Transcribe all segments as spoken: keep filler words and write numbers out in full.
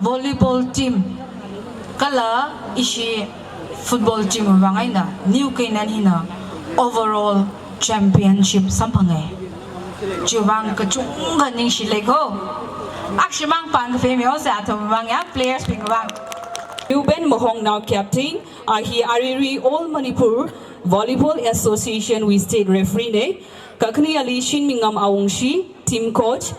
Volleyball team kala ishi football team vang eina New Canaan hina overall championship samphanga. Chiwuivang kachungkha ningshilei ko. Akshimang pāng kaphei mihaosa athum vang ya, players bing vang. Ruben Mahongnao captain, a hi aruirui All Manipur Volleyball Association wui state referee na. Kakhaneali Shinmingam Awungshi, team coach.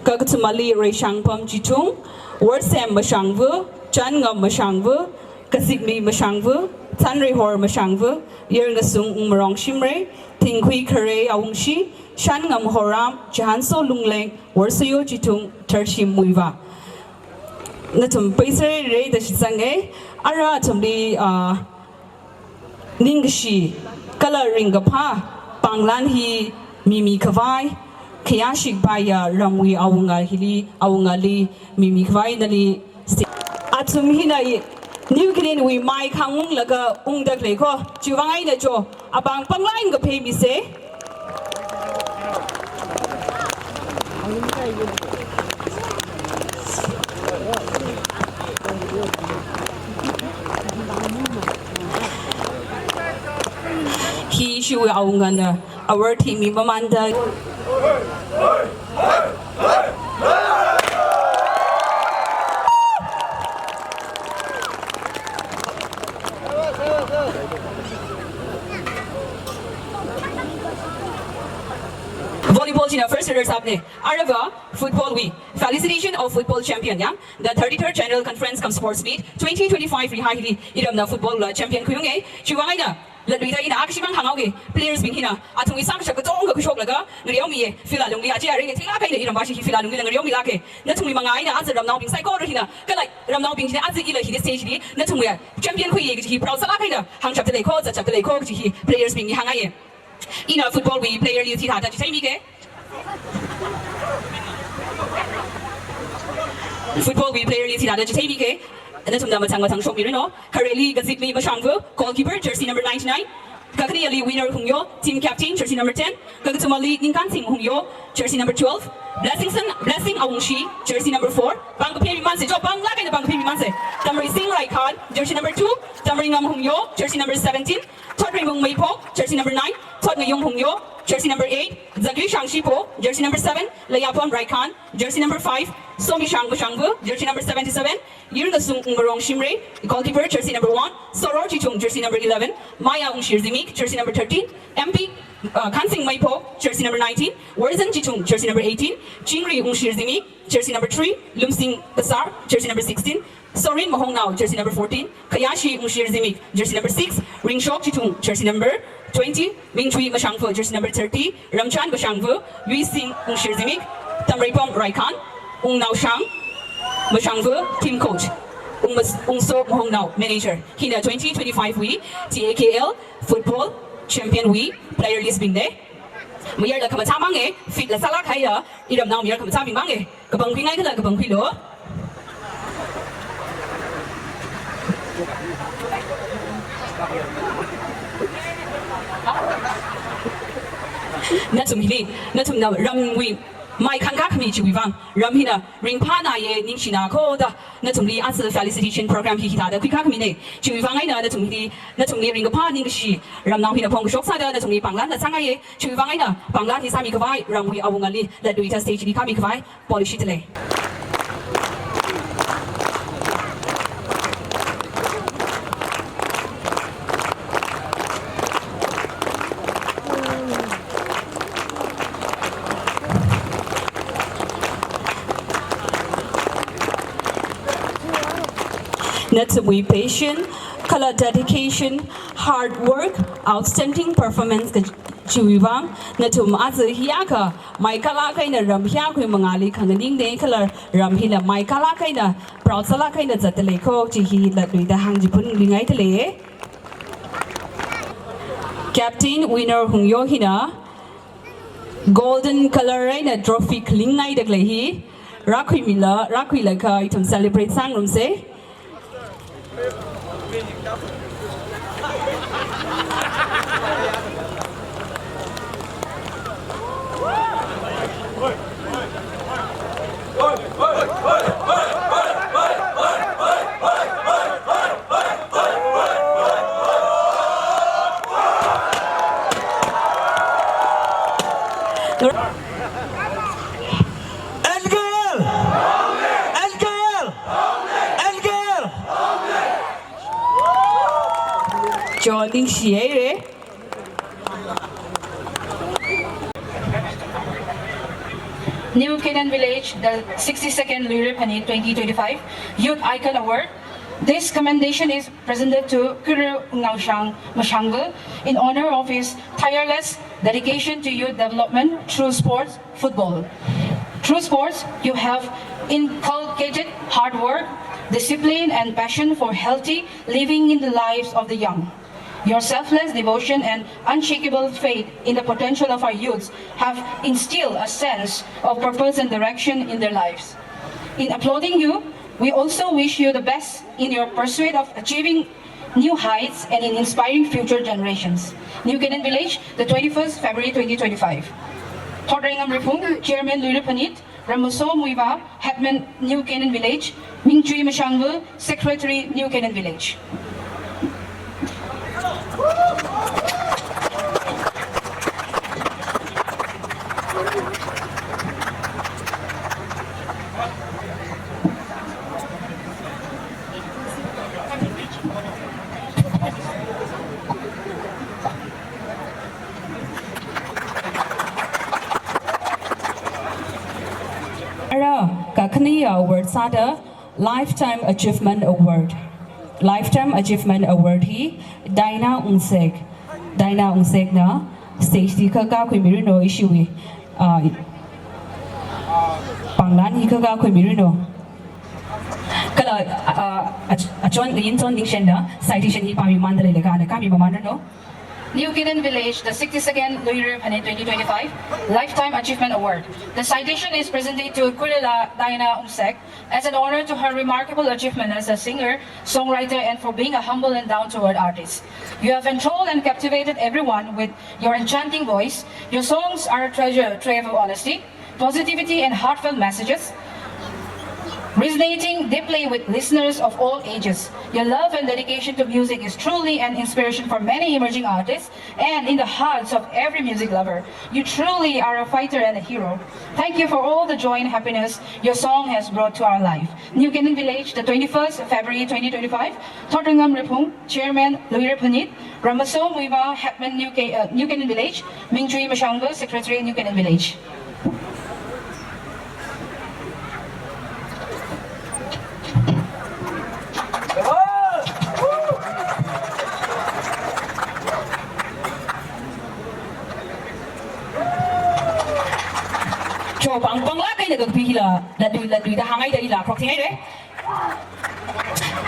Kakathumali Reishangpam Chithung, Worsem Mashangvu, Channgam Mashangvu, Kazikmi Mashangvu, Thanreihor Mashangvu, Yarngasung Ungmarong Shimray, Thingkhui Kharei Awungshi, Shanngam Horam, Jahanso Lungleng, Worsayo Chithung, Tharshim Muivah. Nathum paiserrei da shitsanga. Ara athumli, ah, ningkashi kala ringkaphā pānglan hi mimi khavai, khayāshik paiya ramwui awunga hili, awungali mimi khavai nali sti-, athum hina i New Canaan wui mai khangunglaga ungda khalei ko. Chiwuivang eina cho, apāng pānglan kaphei mise. Hi ishiwui awungana award hi mimamanda. Volleyball china first runners up na. Arava football wui felicitation of football champion ya. The thirty-third General Conference cum Sports Meet twenty twenty-five wui haili iramna football la champion khuiunga. Chiwuivang eina latluida ina akshimang hānghaoga, players bing hina athumwui sākashap katonga khuishoklaga ngareomiya. Field alungli aja aring theilāk eina iram bashi hi field alungli ngareomilāka. Nathumwui mangā eina aja ramnaobing saikora hina, kala ramnaobing hina aja ila hili stage li nathumwui champion khuiya kaji hi proud sālāk eina hāngshapda lei ko, zatshapda lei ko kaji hi players bingli hāngngaiya. Ina football wui player list hithāda chitheimika. Football wui player list hithāda chitheimika. Nathumna mathang mathang shokmiranu. Khareili Kazikmi Mashangvu, goalkeeper, jersey number ninety-nine. Kakhaneali Winner Hungyo, team captain, jersey number ten. Kakathumali Ningkanthing Hungyo, jersey number twelve. Blessingson, Blessing Awungshi, jersey number four. Pāng kaphei mimansa cho, pānglāk eina pāng kaphei mimansa. Tamreising Raikhan, jersey number two. Tamreingam Hungyo, jersey number seventeen. Thotreimung Meiphok, jersey number nine. Thotngayung Hungyo, jersey number eight. Zakri Shangshipho, jersey number seven. Layapam Raikhan, jersey number five. Somishang Mashangvu, jersey number seventy-seven. Yirngasung Ungmarong Shimray, goalkeeper, jersey number one. Soror Chichung, jersey number eleven. Maya Ungshir Zimik, jersey number thirteen. M P, uh, Khansing Meiphok, jersey number nineteen. Warzan Chichung, jersey number eighteen. Chingri Ungshir Zimik, jersey number three. Lumsing Kasar, jersey number sixteen. Sorin Mahongnao, jersey number fourteen. Khayashi Ungshir Zimik, jersey number six. Ringshok Chithung, jersey number twenty. Mingchui Mashangvu, jersey number thirty. Ramchan Mashangvu, Yuising Ungshir Zimik. Tamreipom Raikhan, Ungnaoshang Mashangvu, team coach. Ungmas-, Ungsok Mahongnao, manager. Hina twenty twenty-five wui T A K L football champion wui player list bing na. Mayarla khamathā manga, fit la sālāk haiya, iramnao mayar khamathābing manga. Kapangkhuingai kala kapangkhuilu. Nathum hili, nathumna ramwui mai khangkā khami chiwuivang, ram hina ringphānāya, ningshina ko da nathumli aja felicitation program hi hithāda khuikā khamina. Chiwuivang eina nathum hili, nathumli ringkaphā ningkashi ramnao hina phongkashok sāda nathumli pānglan la sāngaiya. Chiwuivang eina pānglan hi sāmi khavai ramwui awungali latluida stage li khami khavai pāngluishitda lei. Nathumwui passion, kala dedication, hard work, outstanding performance kachiwuivang, nathum aja hiyākha mai kalāk eina ram hiyākha mangāli khanganingda kala ram hila mai kalāk eina proud sālāk eina zatda lei ko kaji hi latluida hāngchiphunngaida lei. Captain Winner Hungyo hina golden color eina trophy khalingngaida khalei hi rākhuimila, rākhuilaga ithum celebrate sāngarumsa. Chon ningshihaira. New Canaan Village, the sixty-second Luira Phanit twenty twenty-five Youth Icon Award. This commendation is presented to Kuru Ngaushang Mashangvul in honor of his tireless dedication to youth development through sports, football. Through sports, you have inculcated hard work, discipline, and passion for healthy living in the lives of the young. Your selfless devotion and unshakable faith in the potential of our youths have instilled a sense of purpose and direction in their lives. In applauding you, we also wish you the best in your pursuit of achieving new heights and in inspiring future generations. New Canaan Village, the twenty-first February twenty twenty-five. Thotreingam Riphung, Chairman Luira Phanit, Ramaso Muivah, Headman New Canaan Village, Mingchui Mashangvul, Secretary New Canaan Village. Ara, kakhane award sāda Lifetime Achievement Award. Lifetime Achievement Award hi Diana Ungsek. Diana Ungsekna stage li khakakhui miranu ishiwui, ah, panglan hi khakakhui miranu. Kala, ah, ach-, achon, yinchon Ningshenna citation hi pāmimanda leilaga ana kāmimamānranu. New Canaan Village, the sixty-second Luira Phanit twenty twenty-five Lifetime Achievement Award. The citation is presented to Kurila Diana Ungsek as an honor to her remarkable achievement as a singer, songwriter, and for being a humble and down-to-earth artist. You have enthralled and captivated everyone with your enchanting voice. Your songs are a treasure trove of honesty, positivity, and heartfelt messages, resonating deeply with listeners of all ages. Your love and dedication to music is truly an inspiration for many emerging artists and in the hearts of every music lover. You truly are a fighter and a hero. Thank you for all the joy and happiness your song has brought to our life. New Canaan Village, the twenty-first February twenty twenty-five. Thotreingam Riphung, Chairman, Luira Phanit, Ramaso Muivah, Headman New Ca-, uh, New Canaan Village, Mingchui Mashangvul, Secretary, New Canaan Village. Cho pang pang la kaina kakpi hila, latui latui da hāngngaida hila, krok thingai re.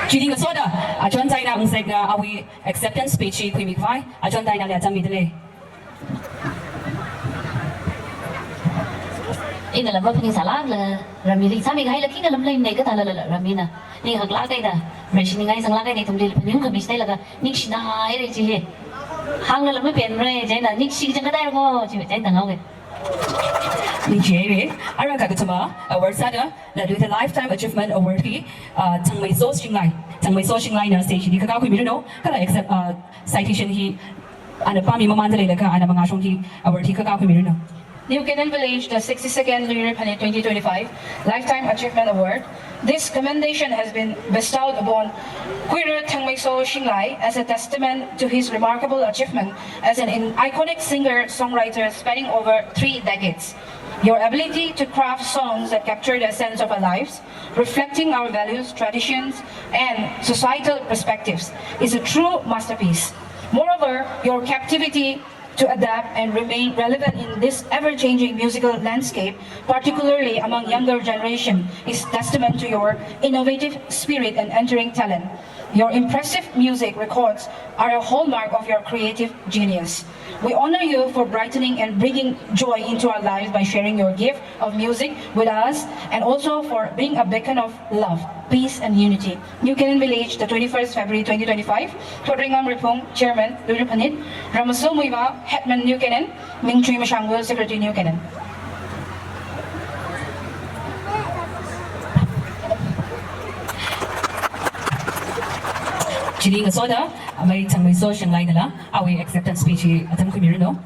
Chili ngasoda, achon Diana Ungsekna awui acceptance speech hi khuimikhavai, achon Dianali chāngmida lei. Ina lam maphaningsālākla, ramli sāmikahai la khinga lam lei nei kathālala ramina. Ning haklāk eina, rai shiningai zanglāk eina ithumli phaning khami sailaga, ningshina haira chi hi. Hāngla lam mapenra, chieina ningshi chang kathāra ko, chi chieina ngau ke. Ningshi haira, ara kakathuma, award sāda, latui the Lifetime Achievement Award hi, ah, Thangmeiso Shinglai. Thangmeiso Shinglai na stage li khakakhui miranu, kala accept, ah, citation hi, ana pāmimamānda leilaga, ana mangāshong hi, award hi khakakhui miranu. New Canaan Village, the sixty-second Luira Phanit twenty twenty-five Lifetime Achievement Award. This commendation has been bestowed upon Kuira Thangmeiso Shinglai as a testament to his remarkable achievement as an in-, iconic singer-songwriter spanning over three decades. Your ability to craft songs that capture the essence of our lives, reflecting our values, traditions, and societal perspectives, is a true masterpiece. Moreover, your captivity to adapt and remain relevant in this ever-changing musical landscape, particularly among younger generation, is testament to your innovative spirit and enduring talent. Your impressive music records are a hallmark of your creative genius. We honor you for brightening and bringing joy into our lives by sharing your gift of music with us, and also for being a beacon of love, peace, and unity. New Canaan Village, the twenty-first February twenty twenty-five. Thotreingam Riphung, Chairman, Luira Phanit, Ramaso Muivah, Headman New Canaan, Mingchui Mashangvul, Secretary New Canaan. Chili ngasoda, amei Thangmeiso Shinglai nala, awui acceptance speech hi atam khuimiranu.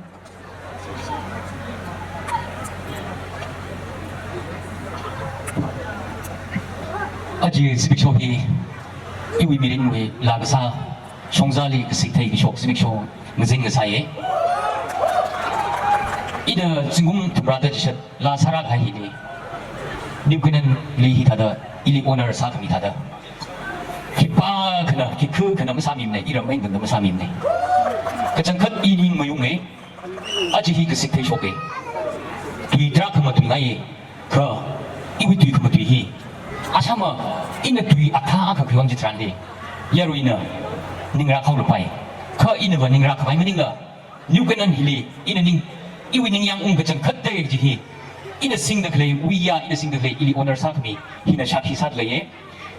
Aja speech hi, iwui mirinwui laa kasā, Shongzali kasik thei kashok zimiksho ngazin ngasaiye. Ina zingkum thumrāda chishat laa sārākahai hili, New Canaan li hithāda ili honour sākhami thāda khipākhana, khikhakhana masāmimana, iram eina tangda masāmimana. Kachangkhat i ning mayunge. Aja hi kasik theishoke. Tui tarākha matuingaiye. Kha iwui tui khamatui hi, asāma, ina tui akhā akha khuiwang chitharanli, yaruina ningrā khaolapai. Kha inava ningrā khavai maningla, New Canaan hili ina ning, iwui ningyāng ung kachangkhat da kaji hi, ina singda khalei, wuiya ina singda khalei, ili honour sākhami hina shākhi sāda leiye.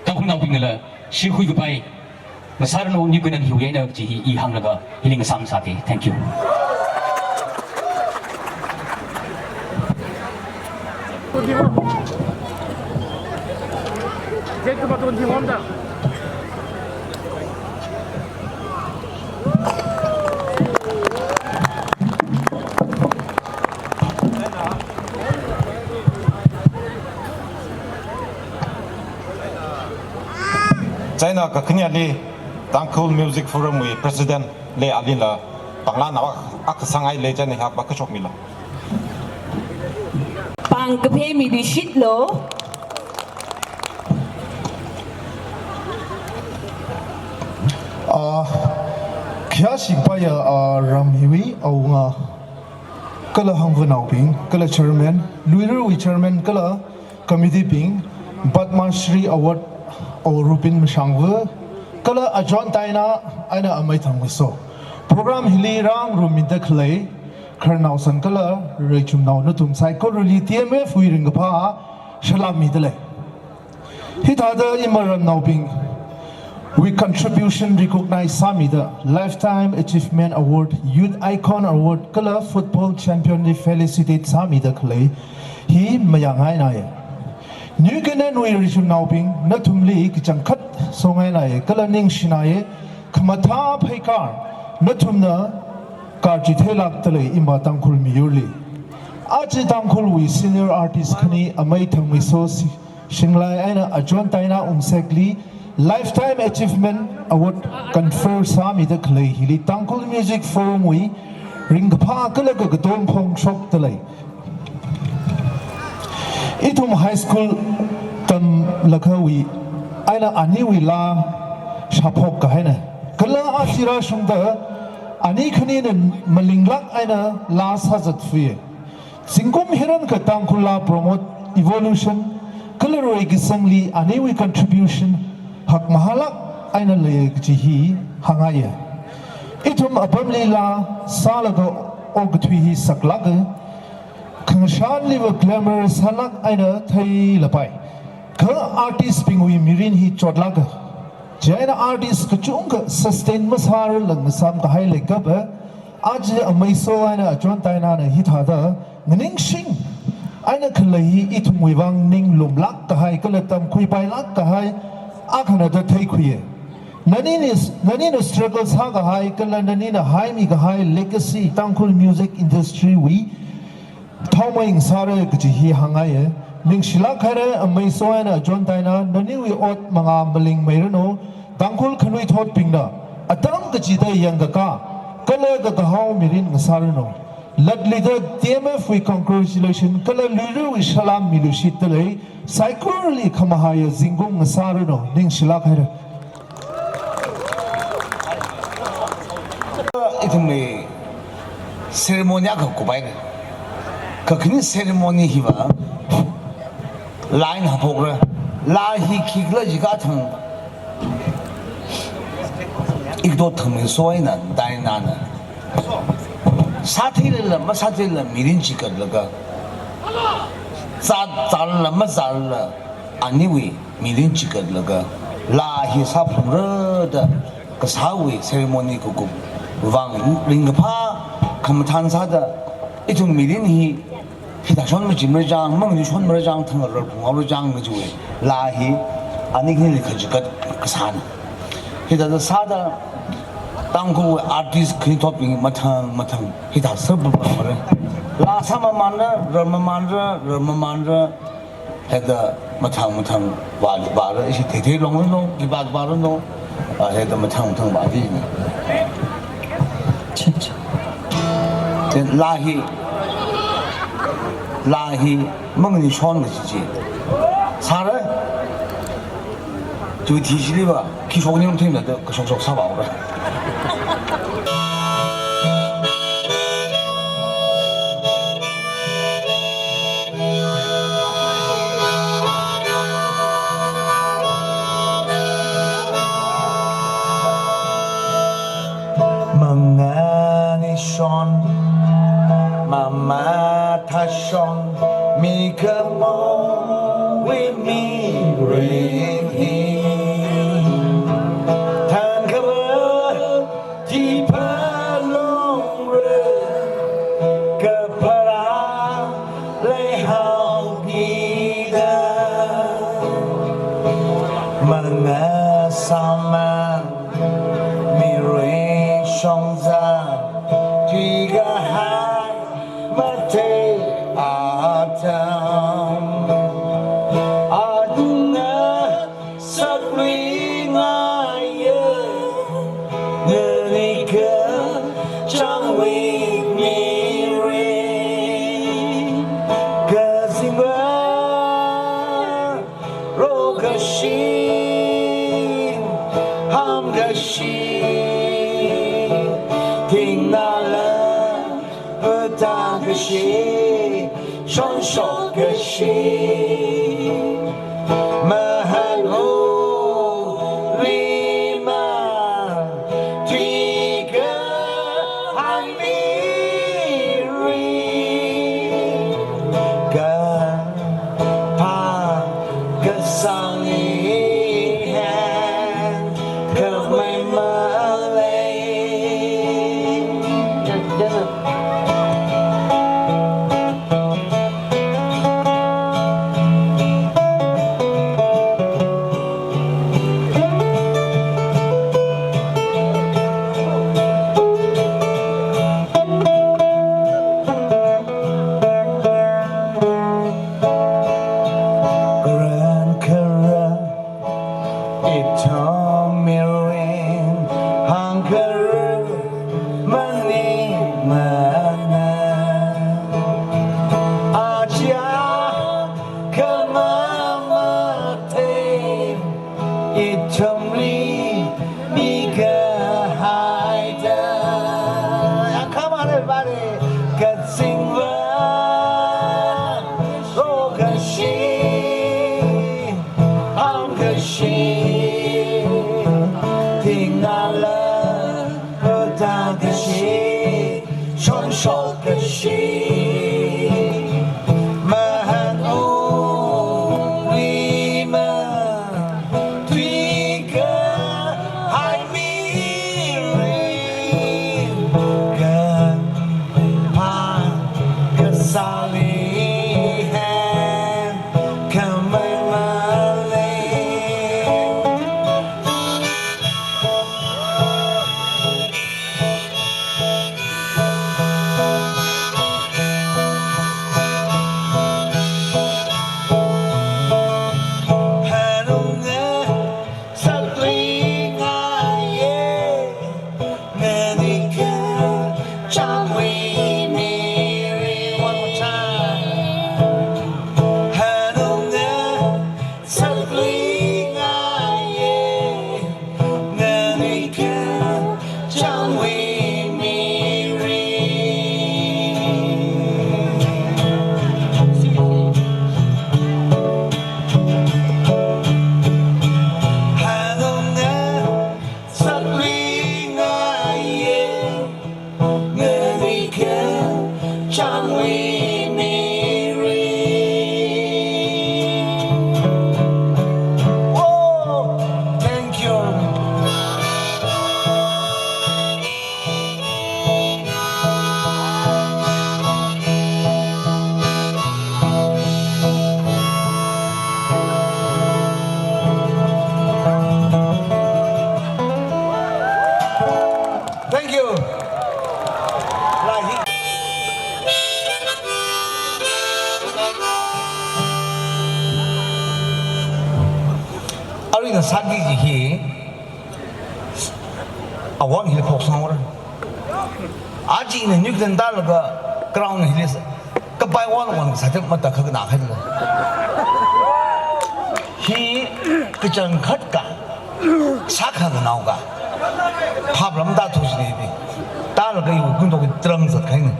Tangkhulnaobingnala shirhui kapai ngasāranu, New Canaan hiwui eina kaji hi i hānglaga hili ngasāmsāke. Thank you. Chieina kakhaneali Tangkhul Music Forum wui President le alila panglānao akha sāngaile, chieina hiyākha kashokmilu. Pāng kaphā miluishitlu. Ah, khayāshi kapaiya, ah, ram hiwui awunga kala hangvanaobing, kala chairman, Luirarwui chairman, kala committee bing, Padma Shri Award awor Rupin Mashangva, kala Ajon Taina eina Amei Thangmeiso. Program hili rāngarummida khalei khararnaosan kala reichumnao nathum saikorali T M F wui ringkaphā salām mida lei. Hithāda iramnaobingwui contribution recognize sāmida Lifetime Achievement Award, Youth Icon Award, kala Football Champion li felicitate sāmida khalei hi mayāngainaiye. New Canaan wui reichumnaobing nathumli kachangkhat songainaiye, kala ningshinaiye, khamathā pheikar nathumna karchitheilākda lei ima Tangkhul miyurli. Aja Tangkhulwui senior artist khani Amei Thangmeiso si-, Shinglai eina Ajon Taina Umsekli Lifetime Achievement Award confer sāmida khalei hili Tangkhul Music Forum wui ringkaphā kala kakatom phongshokda lei. Ithum high school tamlakhawui eina aniwui laa shāphok kahaina. Kala aja rāshungda ani khanina malinglāk eina laa sāzatfui. Zingkum hiyākha Tangkhul laa promote, evolution kala reikasangli aniwui contribution hakmahālāk eina lei kaji hi hāngngaiye. Ithum apamli laa sālaga okathui hi saklāka, khangashanliva glamour sālāk eina theilapai. Kha artist bingwui mirin hi chotlāka. Chieina artist kachungkha sustain masārarla ngasām kahai leikapa, aja Ameiso eina Ajon Tainana hithāda nganingshing eina khalei hi ithumwui vang ninglumlāk kahai kala tamkhuipailāk kahai akhana da theikhuiye. Nanina, nanina struggle sākahai kala nanina haimi kahai legacy Tangkhul music industry wui thaomei ngasāra kaji hi hāngngaiye. Ningshilāk haira Ameiso eina Ajon Taina, naniwui ot mangā malingmeiranu, Tangkhul khanuithotbingna atam kachida yangkakā kala kakahao mirin ngasāranu. Latlida T M F wui congratulation kala Luirarwui salām miluishitda lei, saikorali khamahaiya zingkum ngasāranu, ningshilāk haira. Ithumwui ceremony akha kuphaira. Kakhane ceremony hiva laa eina haophokra. Laa hi khikhala jiakha thang, Ikato Thangmeiso eina Tainana sātheilala masātheilala mirin chikatlaga, zā, zālala mazālala aniwui mirin chikatlaga laa hi sāphungra da kasāwui ceremony kakup vang ringkaphā khamathān sāda ithum mirin hi hithā shon machimara chang, manganui shonmara chang, thang rar phunghaora chang kajiwui laa hi ani khanili khachikat kasāna. Hithāda sāda Tangkhulwui artist khanuithotbing mathang mathang hithā sāpamra. Laa sāmamanra, rarmamanra, rarmamanra, hithāda mathang mathang vā, vāra, ishi theithei longranu, khipā khipāranu. Ah, he, tam thang thang ba di. Chit, chit. Then laa hi, laa hi, manganishon kaji chi. Sāra? Chu thi chili va, khi shok ni rum thim na da, kashok shok sāva ura. Manganishon, mamathāshon, mikumowui mirin hi. Thangkhamei thiphalungra, kapharā leihaokida. Mangasāmang mirin shongza, thuikahai mathei atam. Athumna sakluingaiya, nganikachangwui mirin. Kazingva rokashi, hamkashi, thingnala phatākashi, shonshokkashi, mahanwui mang, thuikahai mirin. Kaphā kasāngli hen, khamei malei. Karen karen ithum mirin hāngkharei maningmana. Aja khamamate ithumli mikahaida. Come on, everybody. Kazingva rokashi, hamkashi, thingnala phatākashi, shonshokkashi, mahanwui mang, thuikahai mirin. Kaphā kasāli hen, khamei malei. Phanungna sakluingaiya, nganikachangwui mirin. One more time. Phanungna sakluingaiya, nganikachangwui mirin. Phanungna sakluingaiya, nganikachangwui mirin. Oh, thank you. Thank you. Arui ina sāki kaji hi, Awang hili phoksang ora. Aja ina Newton talaga crown hili sa. Kapai wall wall sāthep matakhak na khailo. Hi kachangkhat ka. Sākha kanaoka. Phap lam ta thusi ni bi. Talaga yu kun to ki trang zat khai ni.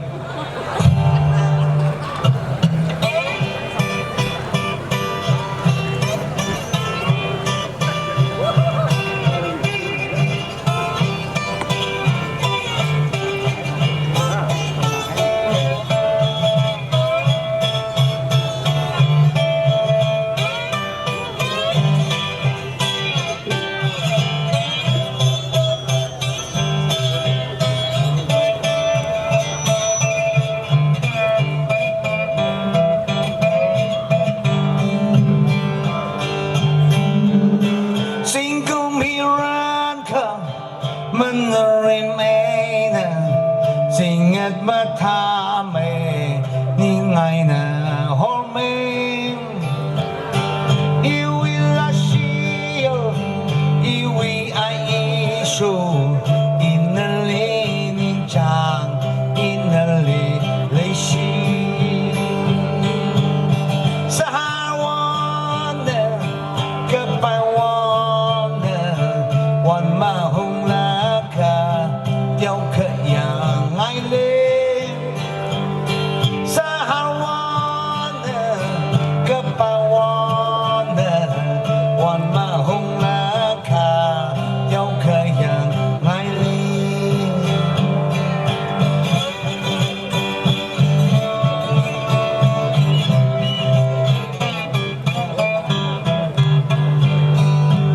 Zingkum hi rānkha manarim eina, zingat mathāmei, ningai eina hormei. Iwui lāshi yo, iwui aisho, inali ningchāng, inali leishi. Sahar wonda, kapai wonda, won mahunglakha, teokha yangngaile. Sahar wonda, kapai wonda, won mahunglakha, teokha yangngaile.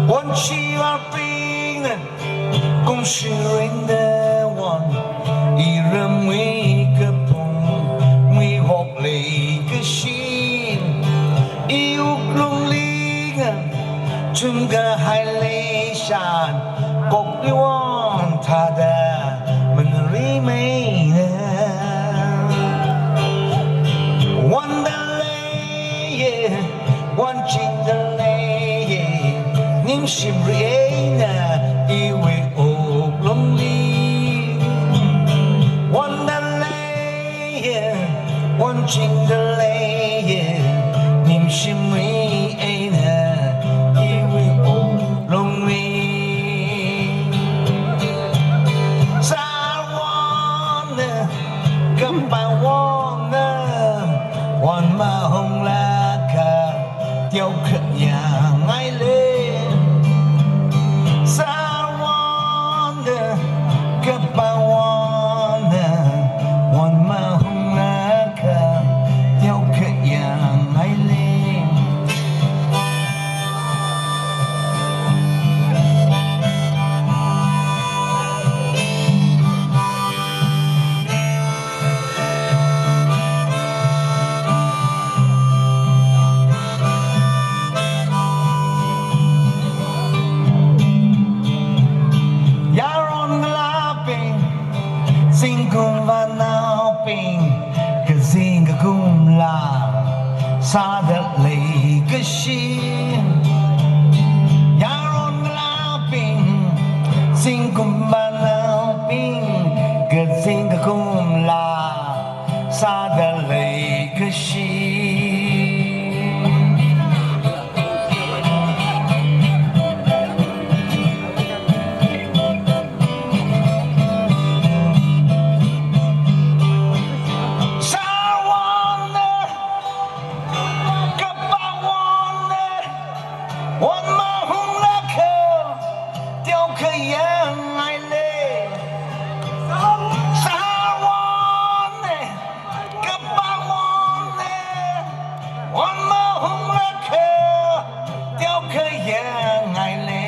Won chiwabingna, kumshi ringda won, iramwui kapung, muihok leikashi. I wuklung linga, chungkahai leishan, kokli won thāda, manarim eina. Wonda leiye, won chingda leiye, ningshimri eina iwui wuklungli. Wonda leiye, won chingda leiye, ningshimri eina iwui wuklungli. Sahar wonda, kapai wonda, won mahunglakha, teokha yangngaile. Sahar wonda, kapai wonda, won mahunglakha, teokha yangngaile. Yaron ngalābing, zingkum vānaobing, kazing kakumla sāda leikashi. Yaron ngalābing, zingkum vānaobing, kazing kakumla sāda leikashi. Sahar wonda, kapai wonda, won mahunglakha, teokha yangngaile. Sahar wonda, kapai wonda, won mahunglakha, teokha yangngaile.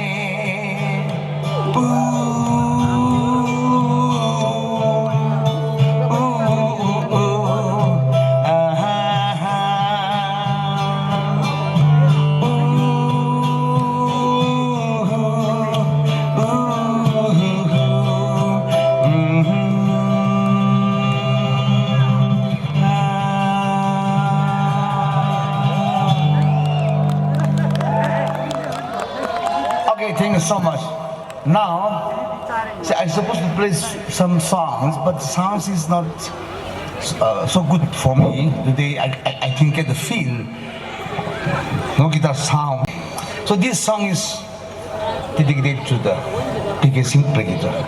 Okay, thank you so much. Now, see, I supposed to play s- some songs, but songs is not uh, so good for me today. I, I, I didn't get the feel. No guitar sound. So this song is dedicated to the P K Singh President.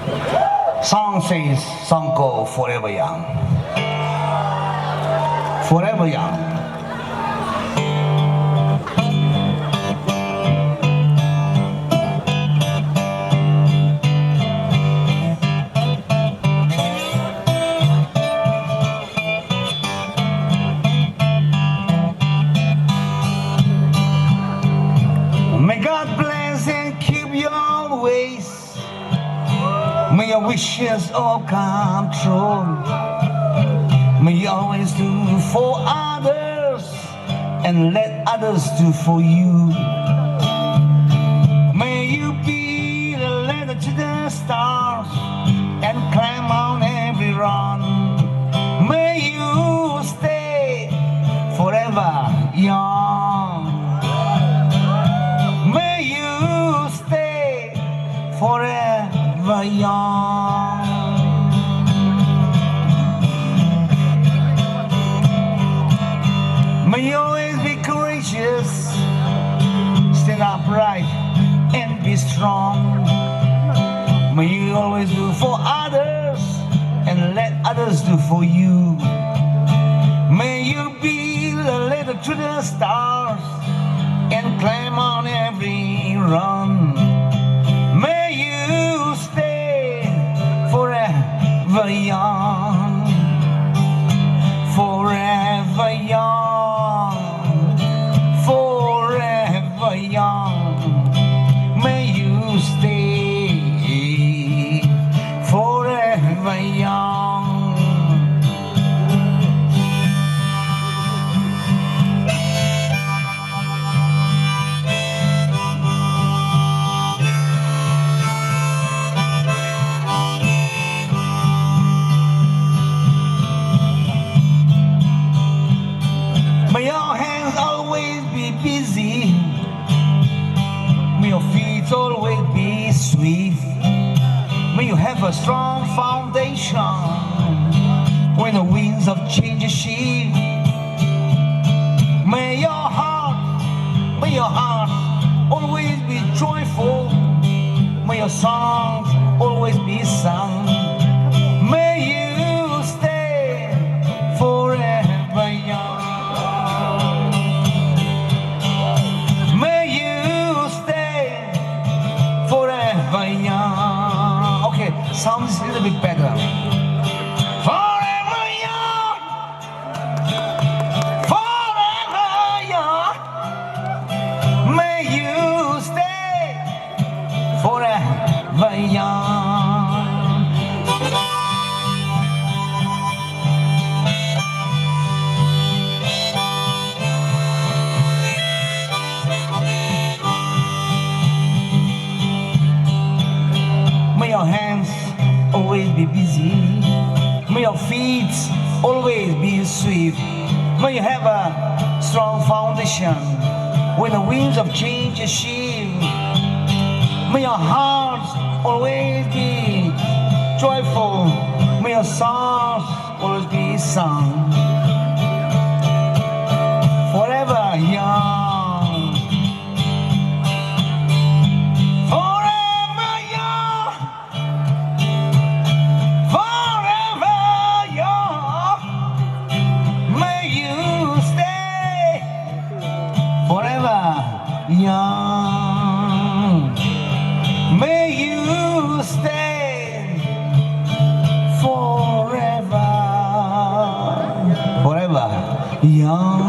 Song says, song called Forever Young. Forever Young. May God bless and keep you always. May your wishes all come true. May you always do for others and let others do for you. May you be the ladder to the stars and climb on every run. May you stay forever young. May you stay forever young. May you always be courageous, stand upright and be strong. May you always do for others and let others do for you. May you be the ladder to the stars and climb on every run. May you stay forever young, forever young, forever young. May you stay forever young. May your hands always be busy. May your feet always be swift. May you have a strong foundation when the winds of change shift. May your heart, may your heart always be joyful. May your songs always be sung. May you stay forever young. May you stay forever young. Okay, sounds a little bit better. Forever young. Forever young. May you stay forever young. May your hands always be busy. May your feet always be swift. May you have a strong foundation when the winds of change shift. May your hearts always be joyful. May your songs always be sung. Forever young. Forever young. Forever young. May you stay forever young. May you stay forever, forever young.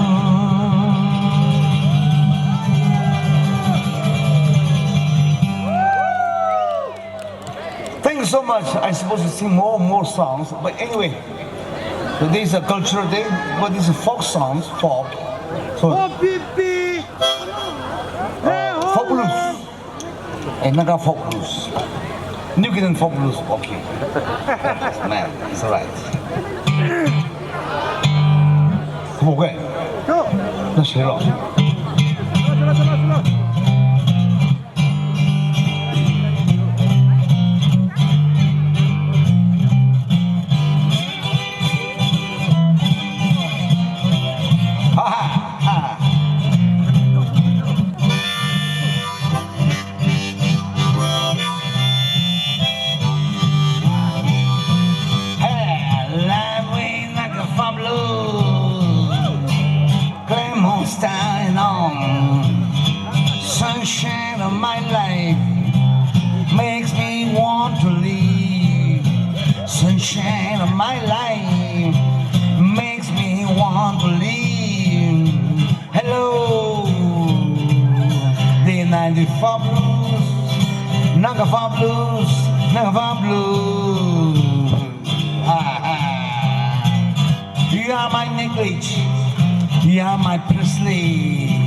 Thank you so much. I'm supposed to sing more, more songs, but anyway, today is a cultural day, but this is folk songs, folk. So, oh, Pipi. Uh, folk blues. And Naga folk blues. New Guinean folk blues, okay. Man, it's alright. Come on, go. Go. Let's hear it. My life makes me want to live. Hello, the ninety-four blues, ninety-four blues, ninety-four blues. Ah, ah. You are my necklace, you are my bracelet.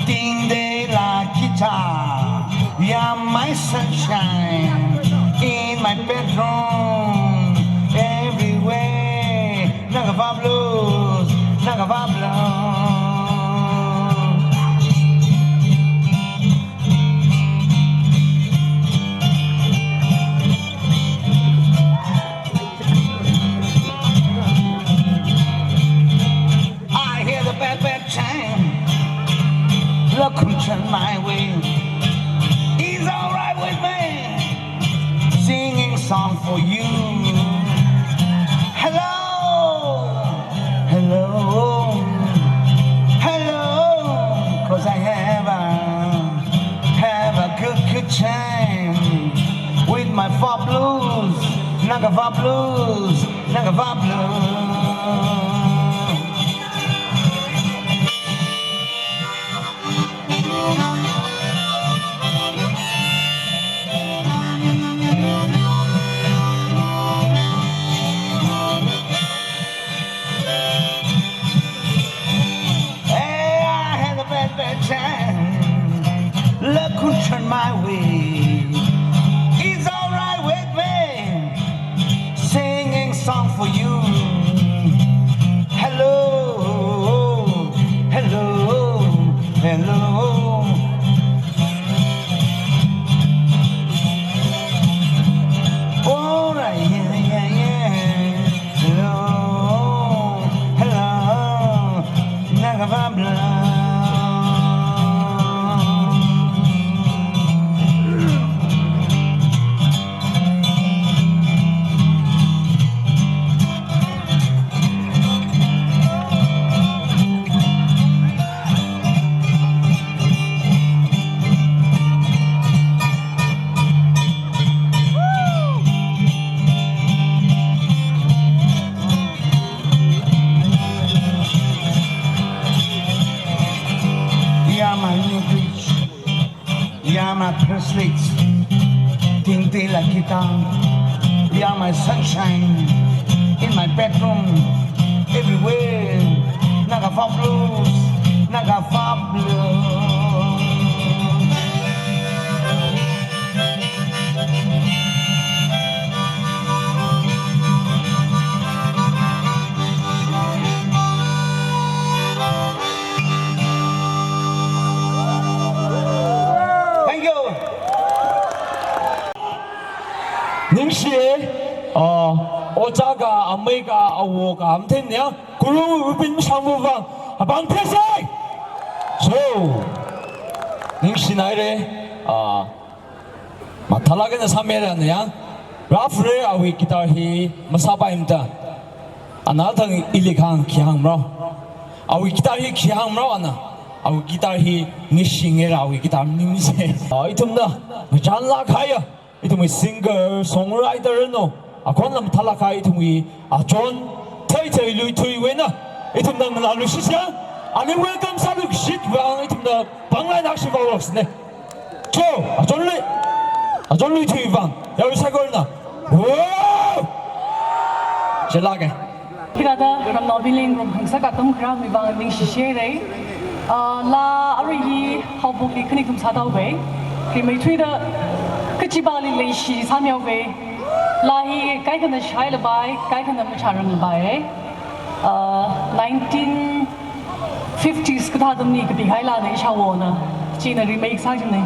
Ding de la guitar, you are my sunshine in my bedroom, everywhere. Ninety-four blues, ninety-four blues. I hear the bad, bad time. Luck could turn my way. It's alright with me. Singing song for you. Hello, hello, hello. 'Cause I have a, have a good, good time with my four blues, ninety-four blues, ninety-four blues. Hey, I had a bad, bad time. Luck could turn my way. It's alright with me. Singing song for you. Hello, hello, hello. Alright, yeah, yeah, yeah. Hello, hello, ninety-four blues. You are my necklace, you are my bracelet, ding de la guitar, you are my sunshine in my bedroom, everywhere. Ninety-four blues, ninety-four blues. Thank you. Ningshi, ah, ojā ka, amei ka, awo ka, amthen ya, Guru Rupin Shangmu vang, apāng phesai. So, ningshi naire, ah, mathālāk eina sāmira na ya, rāfure awui guitar hi masāpaimada. Ana thang ili kahāng khi hāngmara. Awui guitar hi khi hāngmara ana. Awui guitar hi ningshingaira awui guitar maningse. Ah, ithumna, ngachānlāk kahaiya. Ithumwui singer, songwriter no, akhon lam thālāk kahai ithumwui achon, Theithei Luithuiwui eina, ithumna ngalā lushisa, ali welcome sāluishit vang, ithumna panglai nakshi vaolaksine. Cho, achon Lui, achon Luithui vang, yarui saikorana. Wow! Chilāke. Hithāda Ramnao Billingrum hangsa katam kharam mi vang ningshi share. Ah, laa arui hi haophokli khani kum sāthaowe. Rimeithuida kachipāli leishi sāmihaowe. Laa hi kaikhana shailapai, kaikhana macharanglapai. Ah, nineteen fifties kathā atamli kapikahai laana ishāvona. China remake sāchingna.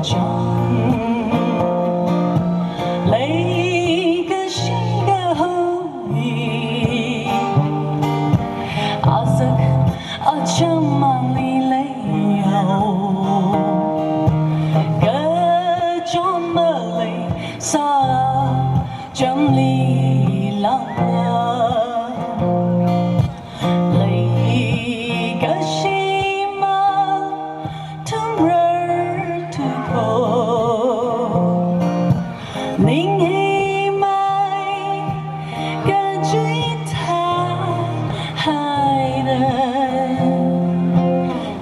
Chang leikashi kahai, azak achamangli leihao. Kachon maleisā chamli langla, leikashi mathumrarthuko. Ning hi mai kachui thahaida,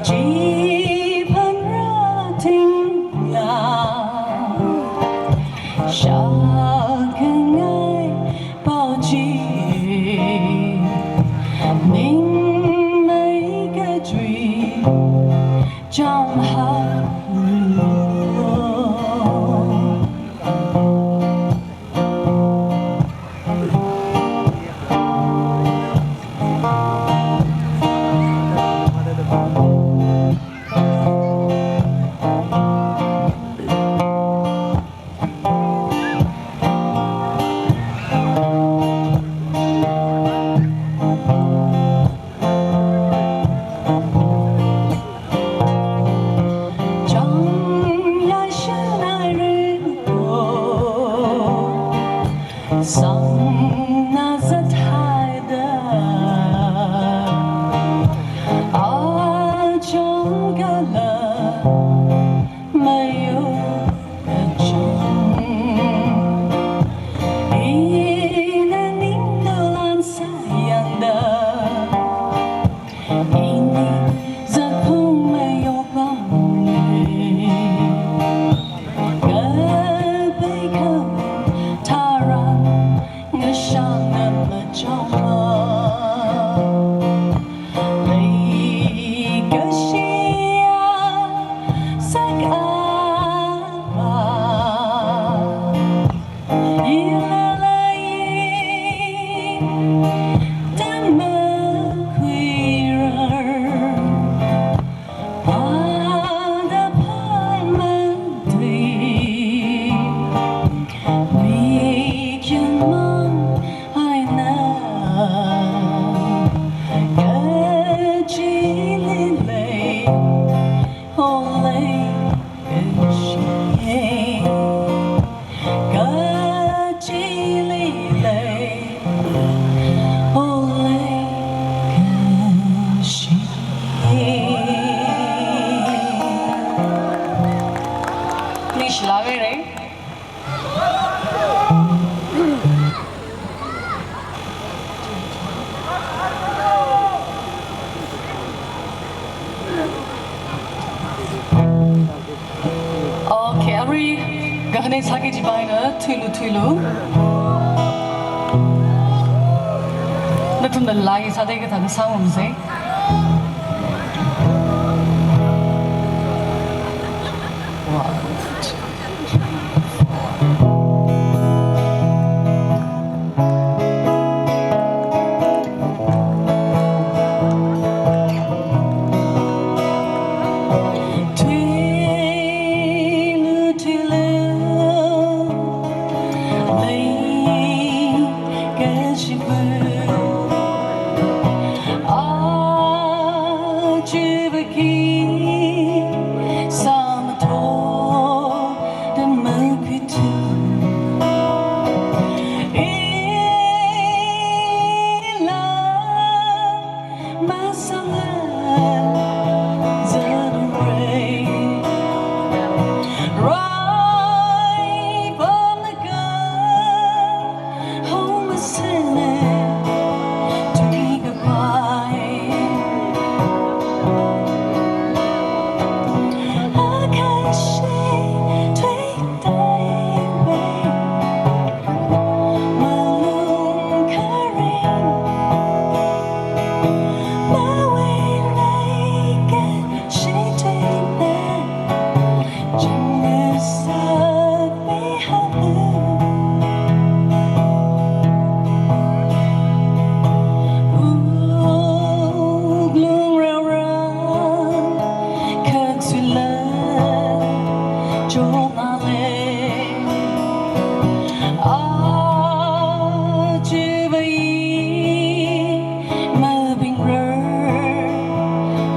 chi phanra tingla, shākhangai pao chi, ning mai kachui chang halu. Chang ya shanai rin ko, sang na zathaida, achang kala mayo kachang. Ina ning dolan sayangda, ini zakhung mayokbang ni, kapai kau tharan ngashang na machama. Leikashiya sakapa ilalai, tama khuirar pada pamante. Mikyan mang aina kachili lei, o leikashi. Kachili lei, o leikashi. Ningshilāk haira. Okay, arui kahāng sāki kajipa eina thuilu thuilu. Nathumna lai sāda kathāda sāngarumsa. One, two, three, four. Thuilu thuilu leikashiva, aja vaki sāmathot Chonale, achibai, mabingrar,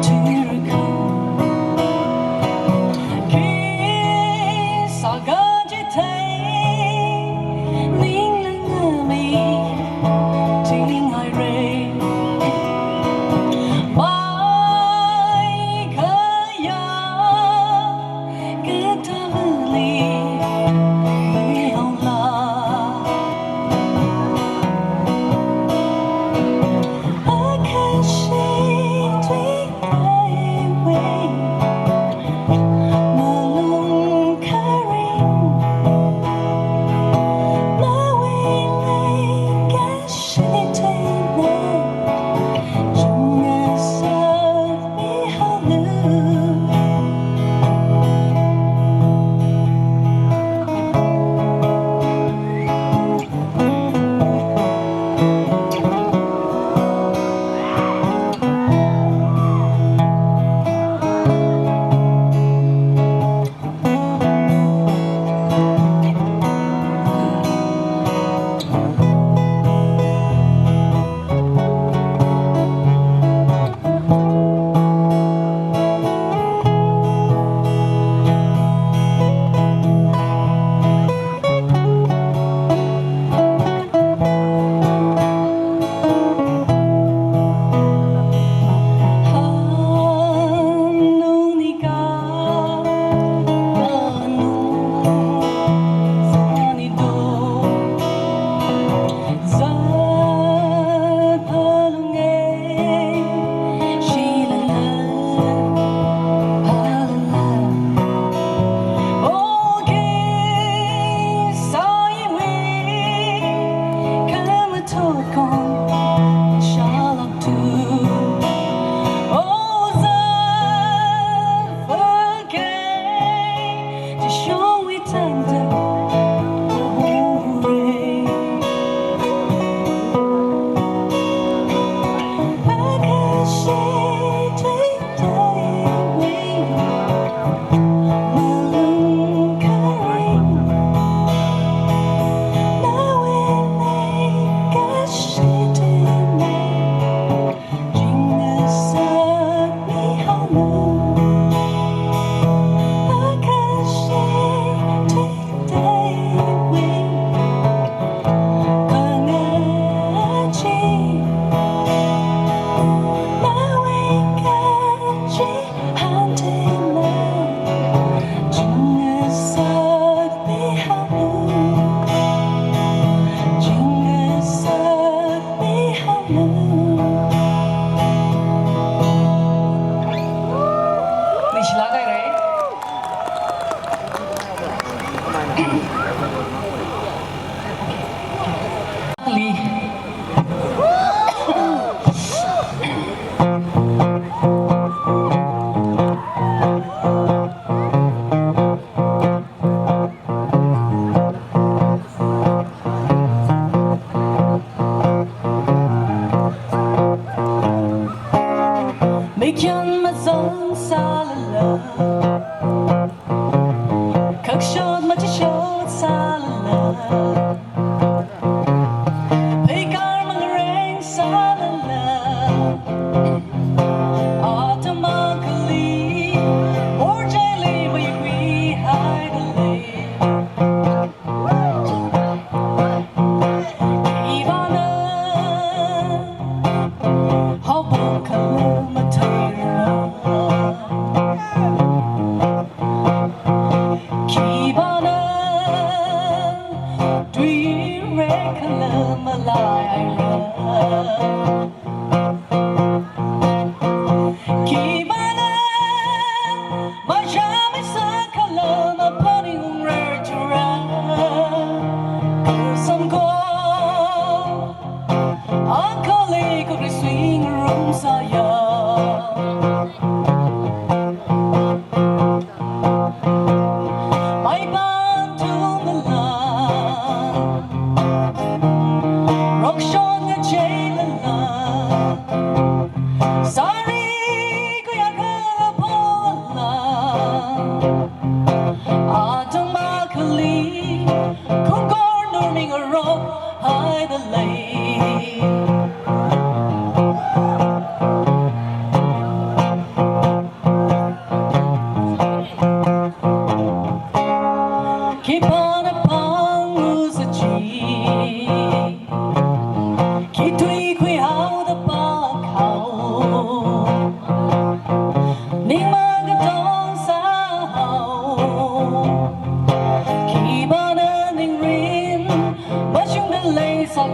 tiraku. Ki saga jithei, ninglangami, tinghaire. Bai kaya, katalu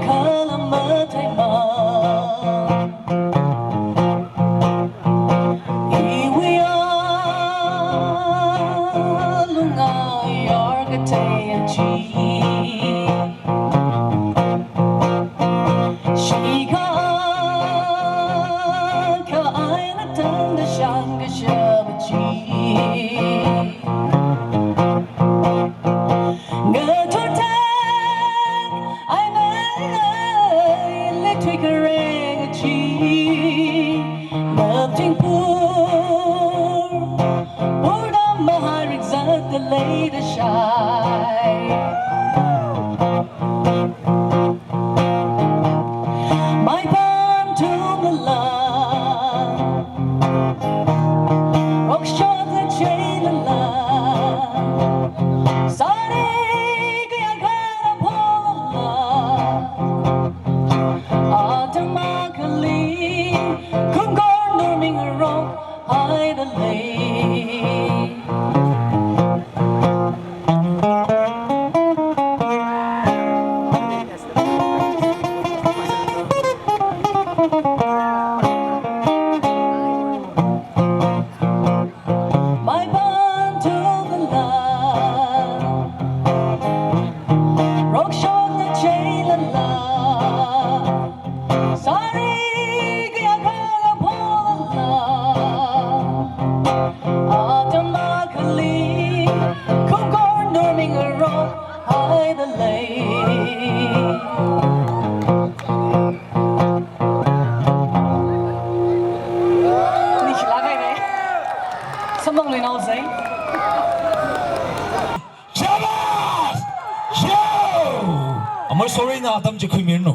Kala matheimana. Iwui alunga yarkathei chi. Shikha kha eina tangda shānkashap chi. Ngathor thang eina electric current chi. Napchingpur purda maharik zatda leida shai. Maipan thumlala, rokshotna cheilala, sari kayākha pholala, atam akhali kumkor nurming ro haida lei. Maipan thumlala, rokshotna cheilala, sari kayākha pholala, atam akhali kumkor nurming ro haida lei. Ni khila kai re. Samang lui nao zai. Shabash! Yo! Amoi sorry na atam chi khuimiranu.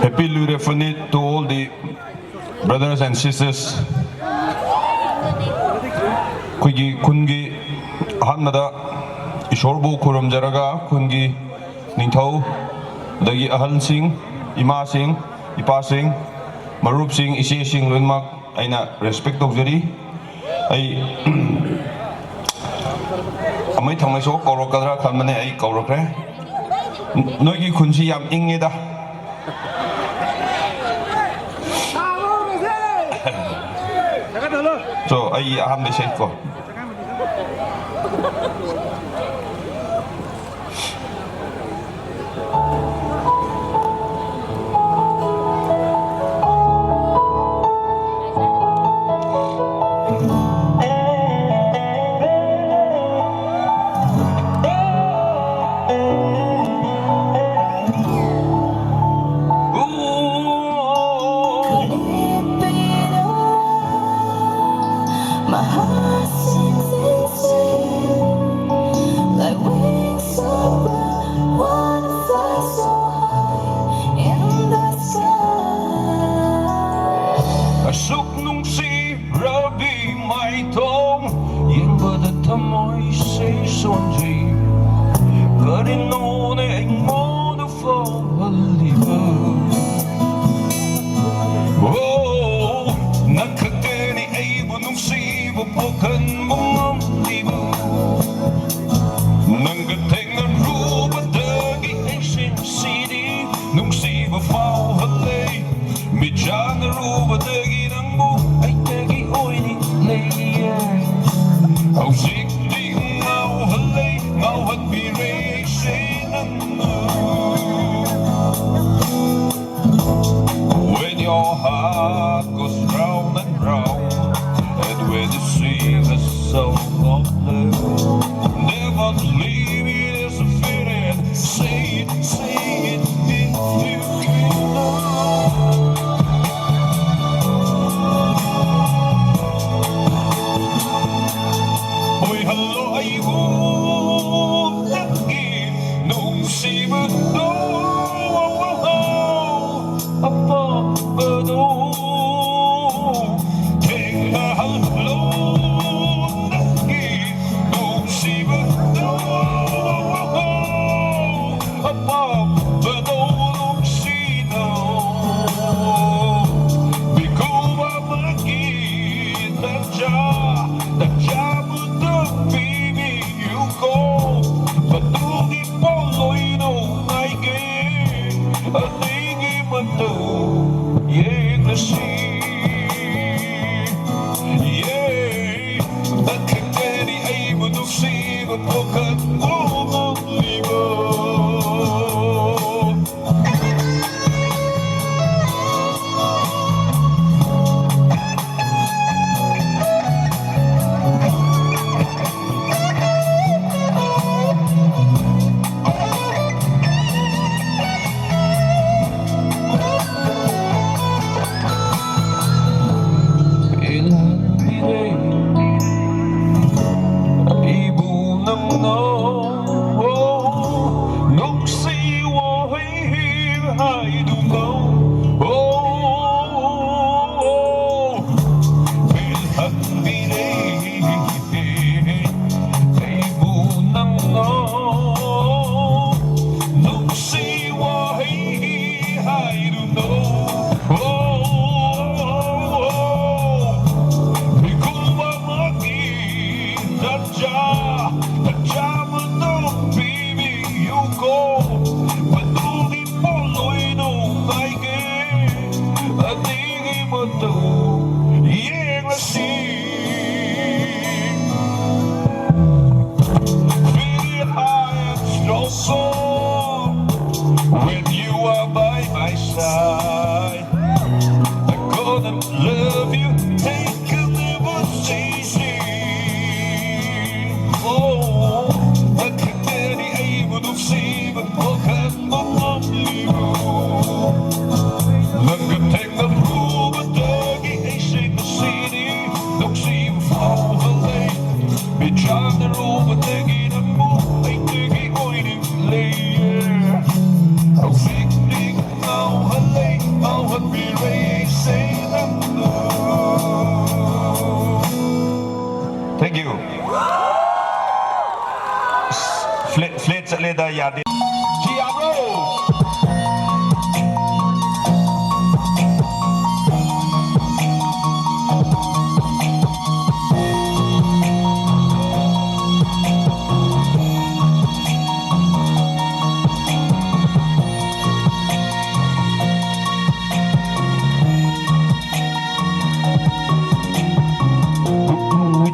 Happy Loire Phanit to all the brothers and sisters. ꯑꯩꯈꯣꯏꯒꯤ ꯈꯨꯟꯒꯤ ꯑꯍꯥꯟꯕꯗ ꯏꯁꯣꯔꯕꯨ ꯈꯨꯔꯨꯝꯖꯔꯒ ꯈꯨꯟꯒꯤ ꯅꯤꯡꯊꯧ, ꯑꯗꯒꯤ ꯑꯍꯜꯁꯤꯡ, ꯏꯃꯥꯁꯤꯡ, ꯏꯄꯥꯁꯤꯡ, ꯃꯔꯨꯞꯁꯤꯡ, ꯏꯆꯦꯁꯤꯡ ꯂꯣꯏꯅꯃꯛ ꯑꯩꯅ respect ꯇꯧꯖꯔꯤ꯫ ꯑꯩ ꯑꯃꯩ ꯊꯪꯃꯩꯁꯨ ꯀꯧꯔꯛꯀꯗ꯭ꯔꯥ ꯈꯟꯕꯅꯦ, ꯑꯩ ꯀꯧꯔꯛꯈ꯭ꯔꯦ꯫ ꯅꯣꯏꯒꯤ ꯈꯨꯟꯁꯤ ꯌꯥꯝ ꯏꯪꯉꯦꯗ꯫ So, ꯑꯩ ꯑꯍꯥꯟꯕ ꯏꯁꯩ ꯀꯣ꯫ Like wings of a wanna fly so high in the sky. ꯑꯁꯨꯛ ꯅꯨꯡꯁꯤꯔꯕꯤ ꯃꯥꯏꯊꯣꯡ ꯌꯦꯡꯕꯗ ꯊꯃꯣꯏꯁꯦ ꯁꯣꯟꯖꯩ꯫ ꯀꯔꯤꯅꯣꯅꯦ ꯑꯩꯉꯣꯟꯗ ꯐꯥꯎꯍꯜꯂꯤꯕ? Oh, ꯅꯪ ꯈꯛꯇꯅꯤ ꯑꯩꯕꯨ ꯅꯨꯡꯁꯤꯕ ꯄꯣꯛꯍꯟꯕ ꯉꯝꯂꯤꯕ꯫ ꯅꯪꯒ ꯊꯦꯡꯅꯔꯨꯕꯗꯒꯤ ꯑꯩꯁꯦ ꯉꯁꯤꯗꯤ ꯅꯨꯡꯁꯤꯕ ꯐꯥꯎꯍꯜꯂꯦ꯫ ꯃꯤꯠꯆꯥꯟꯅꯔꯨꯕꯗꯒꯤ ꯅꯪꯕꯨ ꯑꯩꯇꯒꯤ ꯑꯣꯏꯅ ꯂꯩꯌꯦ꯫ ꯍꯧꯖꯤꯛꯇꯤ ꯉꯥꯎꯍꯜꯂꯦ, ꯉꯥꯎꯍꯟꯕꯤꯔꯦ ꯑꯩꯁꯦ ꯅꯪꯅ꯫ When your heart goes round and round, and when you sing a song of love, never leave it as a feeling. Say it, say it if you feel love. Oi, hello, ꯑꯩꯕꯨ ꯅꯪꯒꯤ ꯅꯨꯡꯁꯤꯕꯗꯣ, ꯑꯄꯥꯝꯕꯗꯣ ꯊꯦꯡꯅꯍꯜꯂꯣ꯫ ꯅꯪꯒꯤ ꯅꯨꯡ Feel high and strong, so when you are by my side, I'm gonna love you, take a never ceasing. Oh, I can barely able to see, but what can I believe? Nang katheng ngarumda ki eishik sini, nungsi fao halei. Bichar ngarumda ki nangbu, ai tiki oining lei. Au sik dik, au halei, au hapirei, say nang. Thank you. Flat, flat sale da ya de. Kia bro.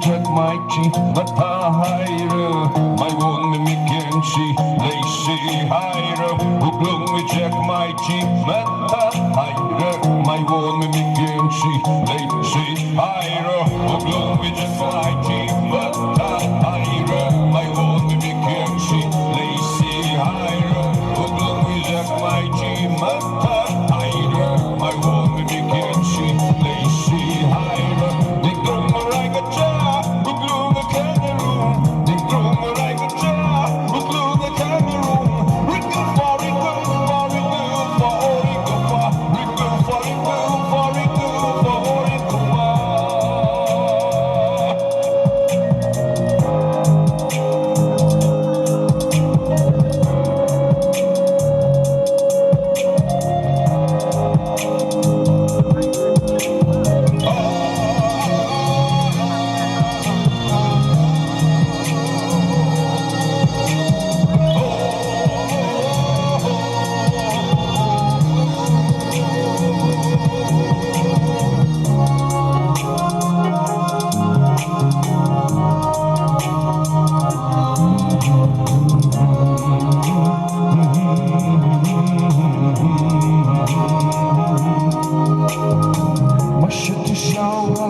Check my chi, mathahaira, maiwon mimikin chi, leishihaira. Wuklung mi check my chi, mathahaira, maiwon mimikin chi, leishihaira. Wuklung mi check my chi, mathahaira, maiwon mimikin chi, leishihaira. Wuklung mi check my chi, mathahaira, maiwon mimikin chi, leishihaira. Mashat shawa,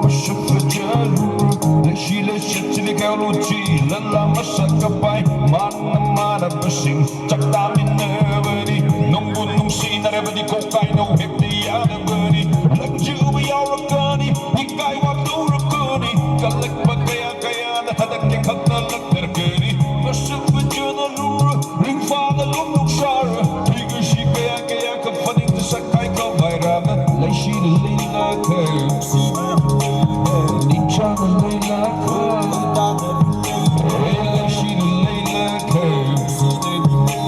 mashat fajalu, leshi leshi chili kalu chi, lala mashat kapai, mana mana basing, chakta minna bani, nunggu nungsi nare bani, kokai no hekti ya bani, langju ya rakani, ikai wa tu rakani, kalek bagaya kaya na hadak ke khata lak terkani, masuk bejana lura, ring fa na lum luk shara, tiga shi kaya kaya ka faning tu sakai ka bairama, leishi leila ka, icha leila ka, leishi leila ka.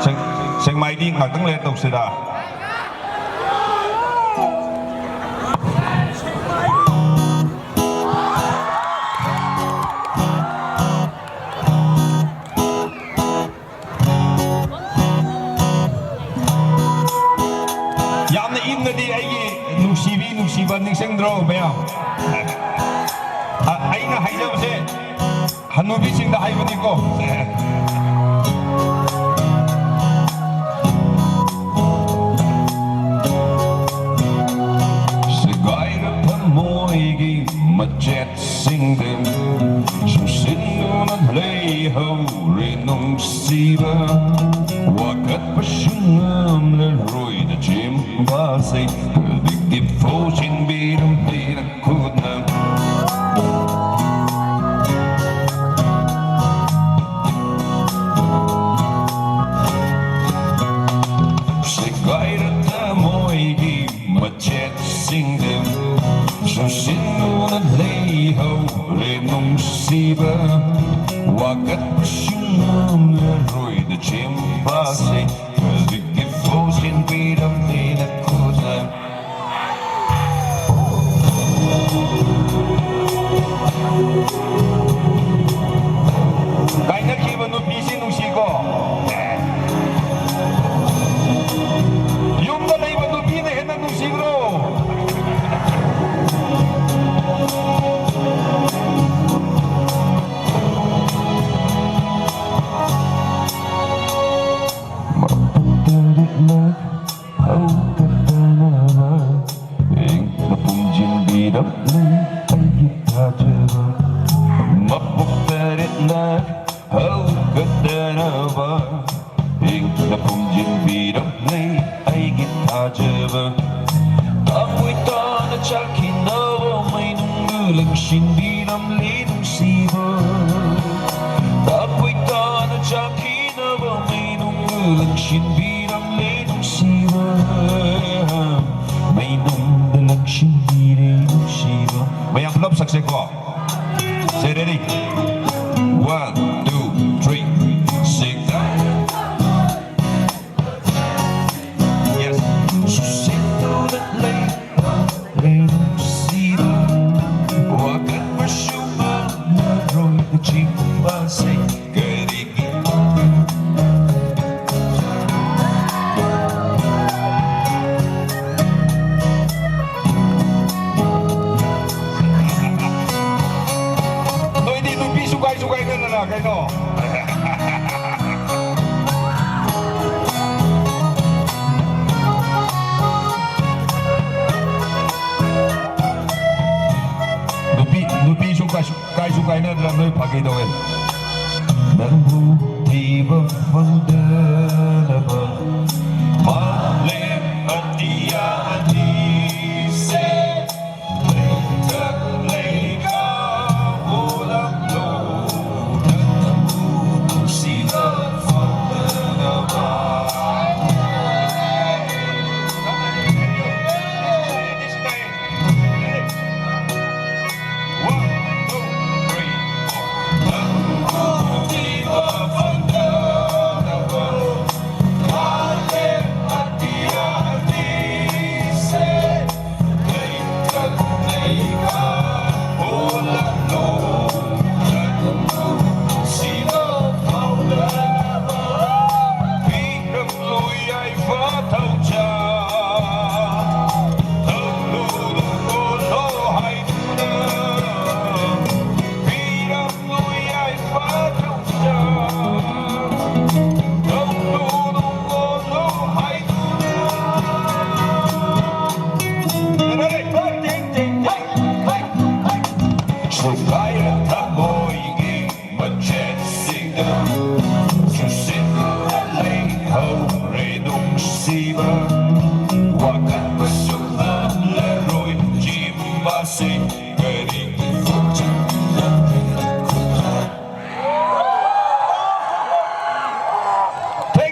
Seng, sengmaidi ngakdang le toksa da. Yamna imnadi aigi nungshibi, nungshiba ningshengdro, mayam. A, aina haidam se. Hanubisingda haibaniko. Sagaira thamoigi machetsingda, shusinuna leihaora nungshiba. Wakatpa shungamlaroi da chimbase, kadikdi phoshinbiram dina khutna. Sagaira thamoigi machetsingda, shusinuna leihaora nungshiba. Wakatpa shungamlaroi da chimbase, kadikdi phoshinbiram dina khutna. Kaina khiba nupi si nungsiko. Yumda leiba nupina hena nungsibro. Mapung taritna haokatana va, ina phungjinbidam lei aigi thajava. Mapung taritna haokatana va, ina phungjinbidam lei aigi thajava. Takwui tana chakhinava, meinung lungshinbidam lei nungshiba. Takwui tana chakhi nava, meinung lungshinbidam lei nungshiba. Meinungda lungshinbidam lei nungshiba. Mayam pulap sakseko. Say ready. One, two, three, six. Yes. Shusinuna lei lei nungshiba. Wakatpa shungamlaroi da chimbase, kadikdi. Noidi nupi sukai sukai kanana kaino. Nupi, nupi sukai, sukai, sukaina dra noi phakei doi. Nangbu thiba fangda naba, malem atiya anise.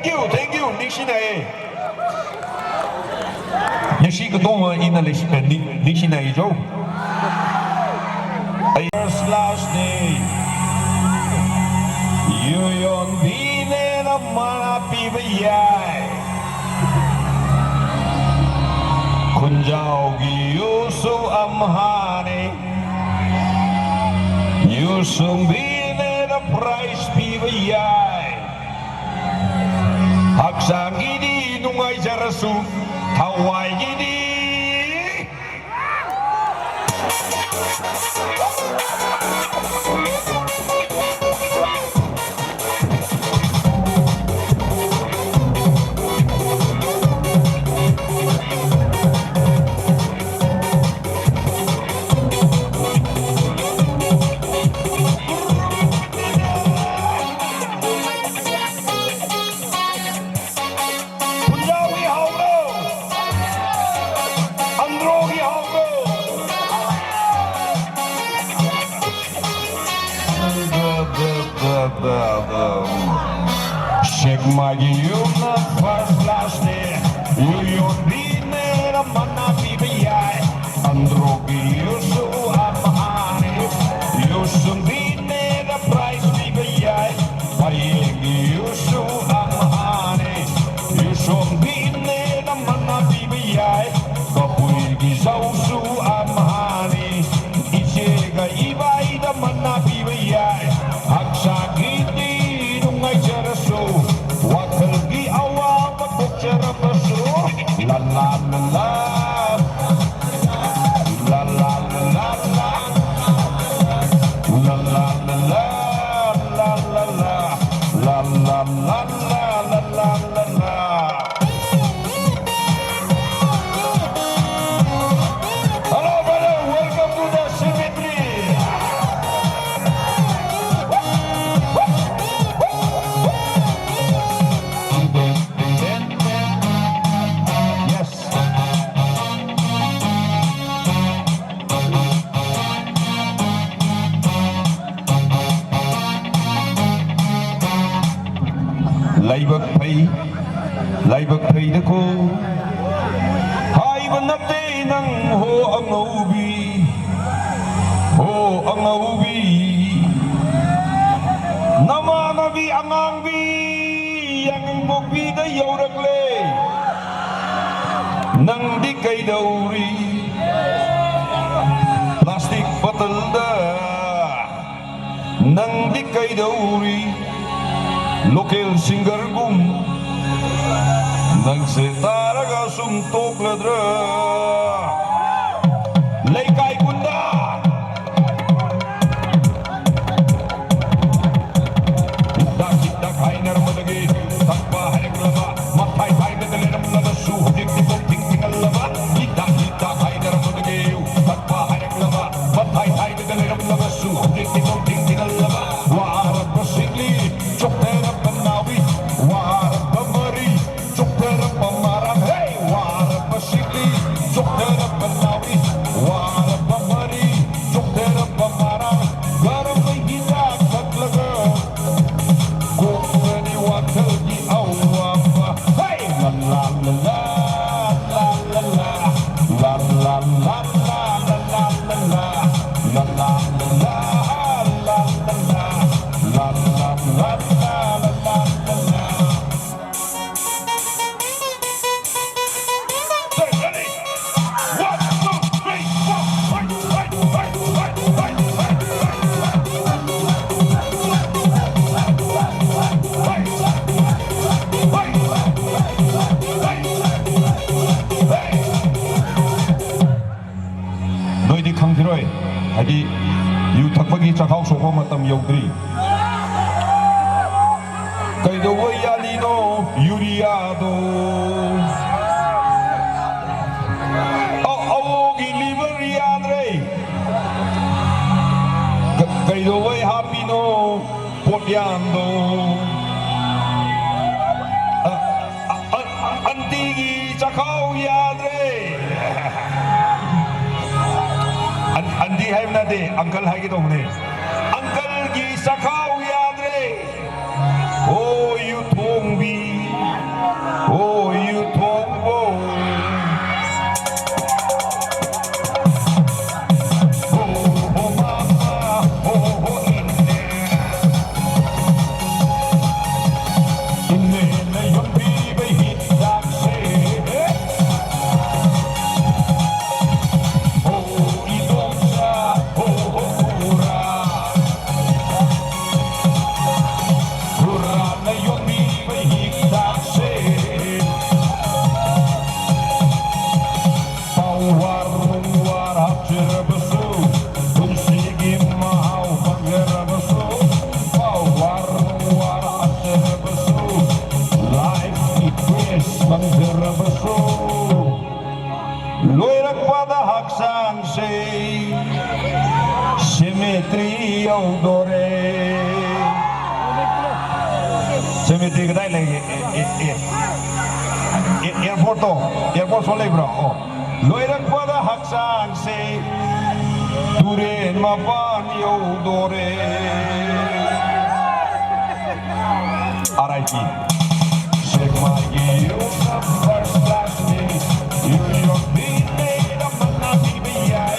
Thank you, thank you, ningshinai. Nyashi katonga ina leishi, eh, ni-, ningshinai jo. Ai, first last name. Yuyonbina mana pivayai. Khunjaoki yusu amhane. Yusumbina prize pivayai. Hakchangkidi nungai jarasu, thawaikidi. Punjabi haoklo. Androgi haoklo. Shake my yumna first class day. Yuyonbina mana pivayai. Androgi yusu amhane. Yusumbina prize pivayai. Payeng yusu amhane, yusumbina mana pivayai, kapuiki jaosu amhane, icheka ivaida mana pivayai, hakchangkidi nungai jarasu, wakhalki awapa kok jaramasu, la la la la. La la la la la. La la la la la. La la la la la. La la la la la. Hello, brother. Welcome to the cemetery. Yes. Laibak phei, laibak phei dako. Haiba natte nang ho angaubi, ho angaubi. Namanabi angangbi, yangpokbida yaorakle. Nangdi kaidaori, plastic bottle da. Nangdi kaidaori, local singer kum. Nangse taraga sungtokladra. Leikai kunda. Hitak hitak hainarmadagi, takpa haiklava, mathai thaida leiramlava, su hujik tipok ting tingalava, hitak hitak hainarmadagi, takpa haiklava, mathai thaida leiramlava, su hujik tipok ting tingalava, warapa singli, chokterapa nawi, warapa mari, chokterapa marang, hey, warapa singli, chokterapa nawi, warapa mari, chokterapa marang, garam mai hitak taklaga, kokani wakhalki awapa, hey, la la la la, la la la, la la la la, la la la la, la la la la, la la la la, la la la la, la la la la. Noidi khangthiroi, haidi yu thakpaki chakhao shokpa matam yaodri. Kaido wai yalino, urea do. Ao, aogi liver yadre. Ka-, kaido wai hapino, potian do. A, a, a, aunty gi chakhao yadre. An-, aunty haimana de, uncle haiki tongde. Uncle gi chakhao yadre. Oh, yu thongbi. Pangzarabasho, loirakpada hakchangse, cemetery yaodore. Cemetery kadai lei, e, e, e, e, airport to, airport so leibra, oh. Loirakpada hakchangse, turen mapan yaodore. R I P. Shake my gears up first class me. You should be made of money, be I.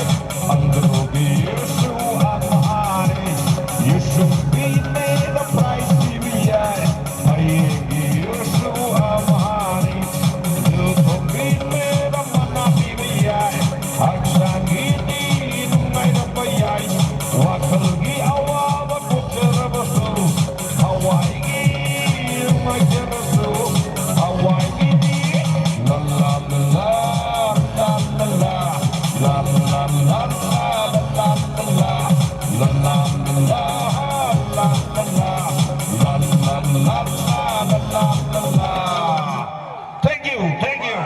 Under the years you are high. You should be made of price, be I. Paying years you are high. You should be made of money, be I. Hakchang ini nungai na payai. Wakal gi awa ba kuchara basu. Hawaii, my general, Hawaii, la la la la, la la la la. Thank you, thank you.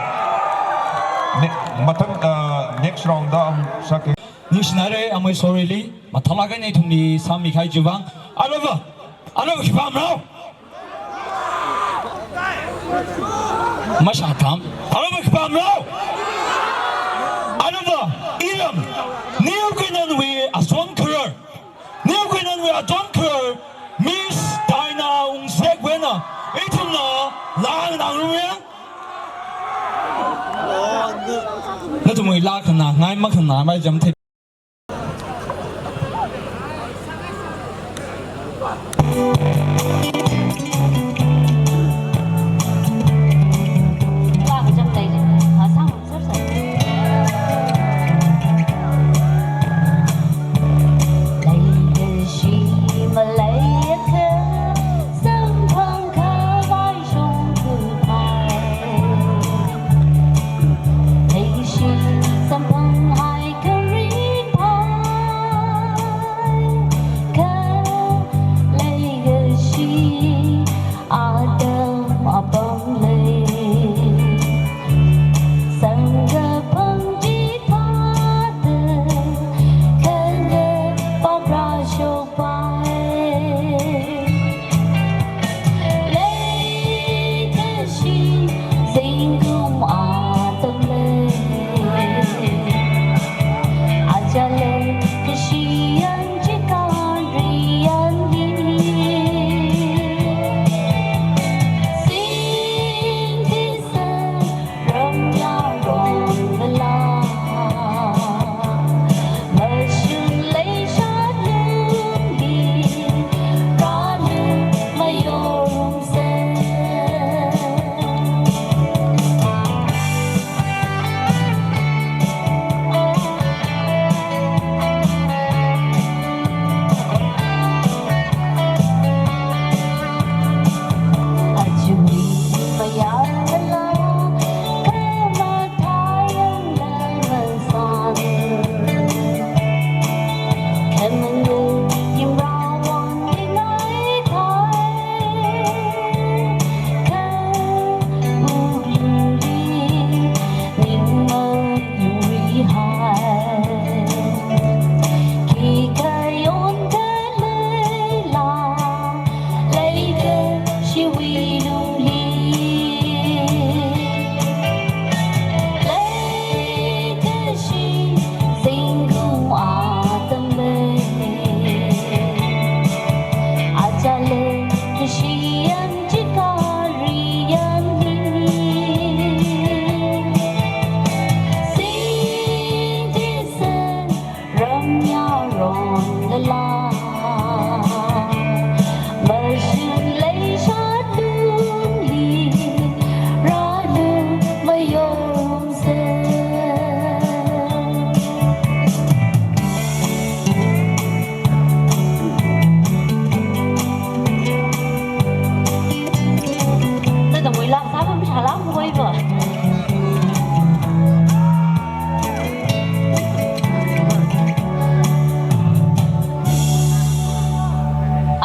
Ne-, mathang, uh, next round da am sake. Ningshinare amei sorry li, mathālāk eina ithumli sāmikahai chiwui vang. Aruiva, aruiva khipā mrao? Mashātham. Aruiva khipā mrao? Aruiva, iram, New Canaan wui azon kharar. New Canaan wui azon kharar, Miss Diana Wungsekwui eina, ithumna laa nganāngarumya. Nathumwui laa khangahai, makhangahai jam the.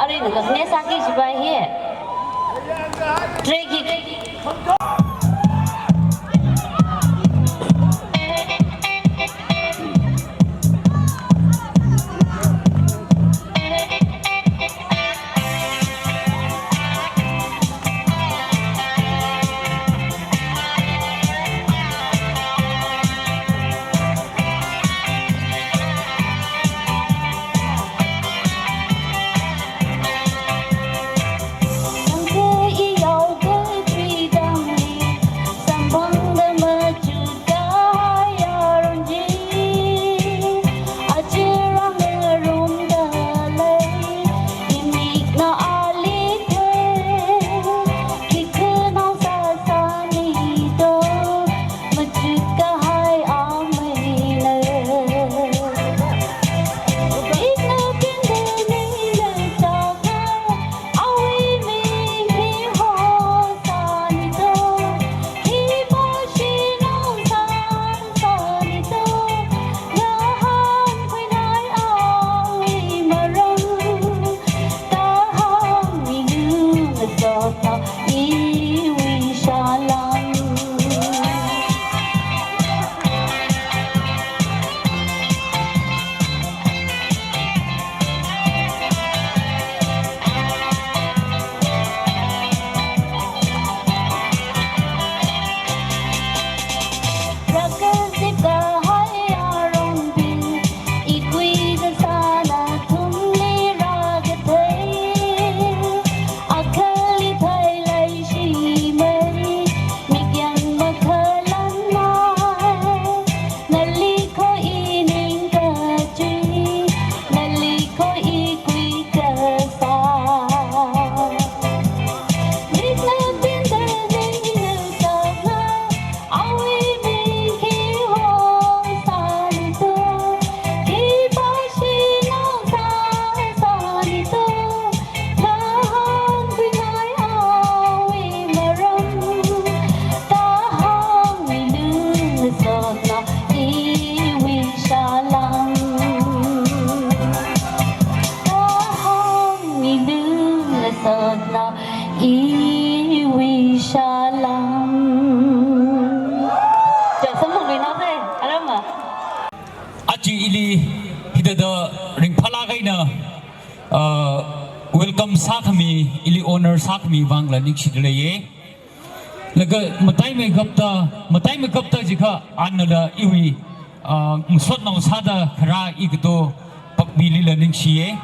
Are, naga khane sāki chibai hi. Trekki. sākhami, ili honor sākhami vangla ningshida leiya. Laga mataimeikapta, mataimeikapta jiakha anala iwui, ah, ngasotnao sāda kharā ikato Pakbilila ningshiya.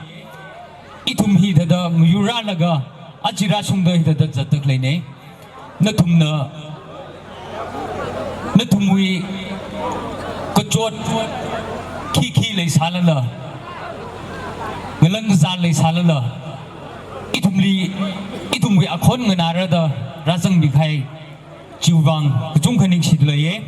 Ithum hithāda ngayur rālaga, aja rāshungda hithāda zatda khaleina. Nathumna, nathumwui kachot khikhi leisālala, ngalang kazā leisālala, ithumli, ithumwui akhon nganārada rāzangmi kahai chiwui vang kachungkha ningshida leiya.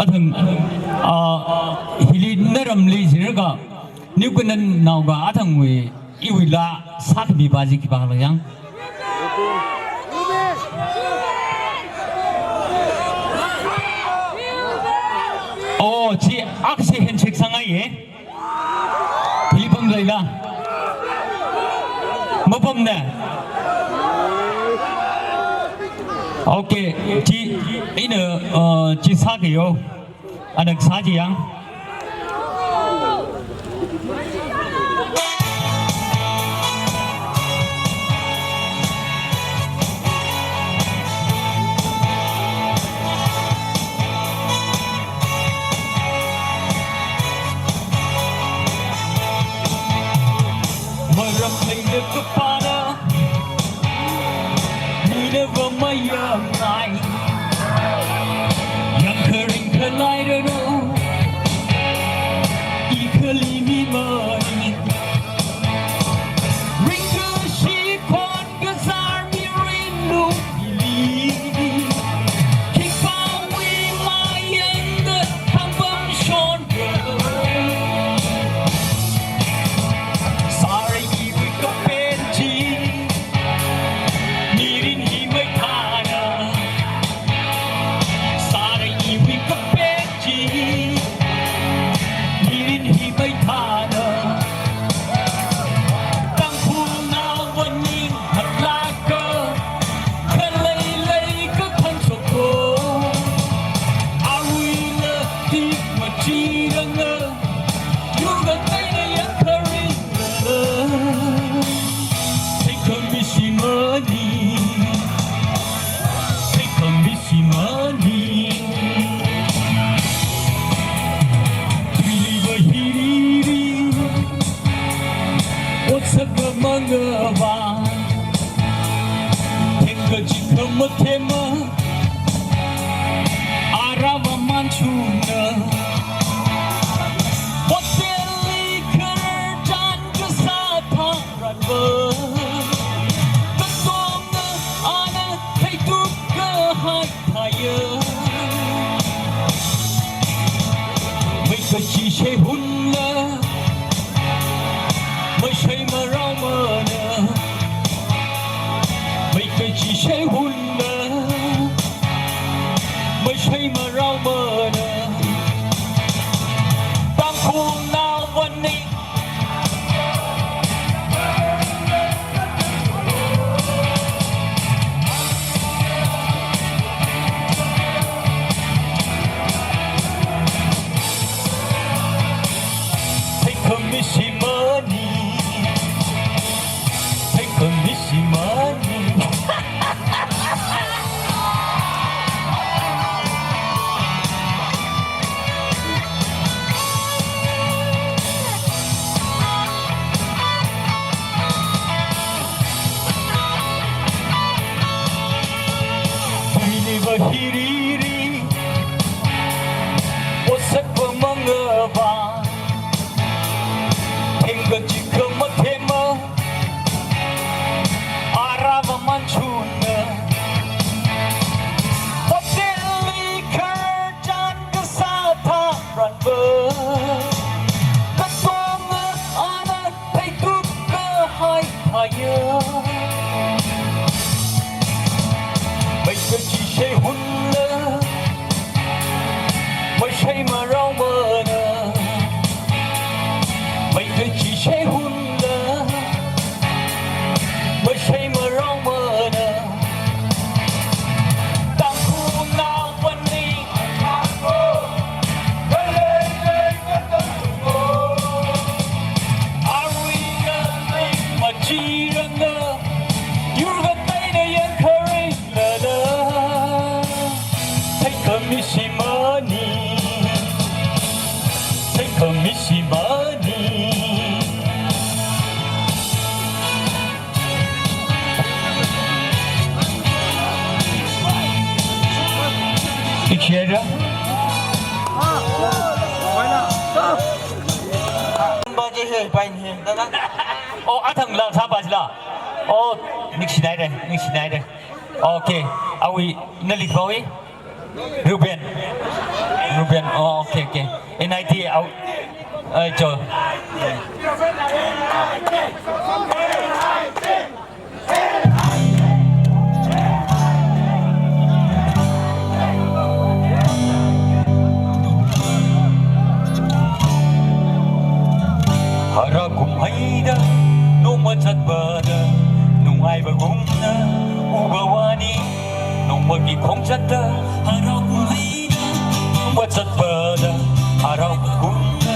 Athang, ah, hili naramli jiraga, New Canaan naoga athangwui, iwuila sākhami pa chi khipākhala yang. Oh, chi aksi handshake sāngaiya. Hili pamlaila. Mapamna. Okay, chi, ina, uh, chi sākayo. Anak sāji yang. Mayang ngai. Yangkharing khalai rano. Ikhali mi mani. Ringkashi khon kazar mirin lungli. Khipāwui mayangda khangpam shon. Sāra iwui kapen chi, mirin hi maithāna. Sāra iwui kapen chi, mirin hi maithāna. Tangkhulnaowui ning haklāka, khalei leika khangshok ko. Awuila tik machiranga. Yurga taina yangkharing. Theikhami shimāni. Theikhami shimāni. Tuiliva hiriri. Otsaka mangava. Themka chikha mathema. Arava manchuna. Poteli khararchan kasā tharanva. Kasonga ana theituk kahai thaya. Maikachi shehunla. Mashei maraomana. Maikachi shehunla. Mashei maraomana. Tangkhulnaowui ning. Theikhami shimāni. Theikhami shimāni. Tuiliva hiriri. Otsakva mangava. Themka chikha mathema. Arava manchuna. Poteli khararchan kasā tharanva. Kasonga ana theituk kahai thaya. Maikachi shehunla. Mashei maraomana. Maikachi shehunla. Mashei maraomana. Tangkhulnaowui ning. Awuila tik machiranga. Yurga taina yangkharing. Lala, theikhami shimāni, theikhami shimāni. Ichera? Baje hai, pain hai. Oh, athang la sa bajla. Oh, ningshinaire, ningshinaire. Okay, awui, nali kawui? Ruben. Ruben, oh, okay, okay. N I T, au, eh, cho. Hara kumhaida, noma chatpada, nungaibagumna, ubawani, nongmaki khongchatta, harau kumhaida, noma chatpada, harau kumna,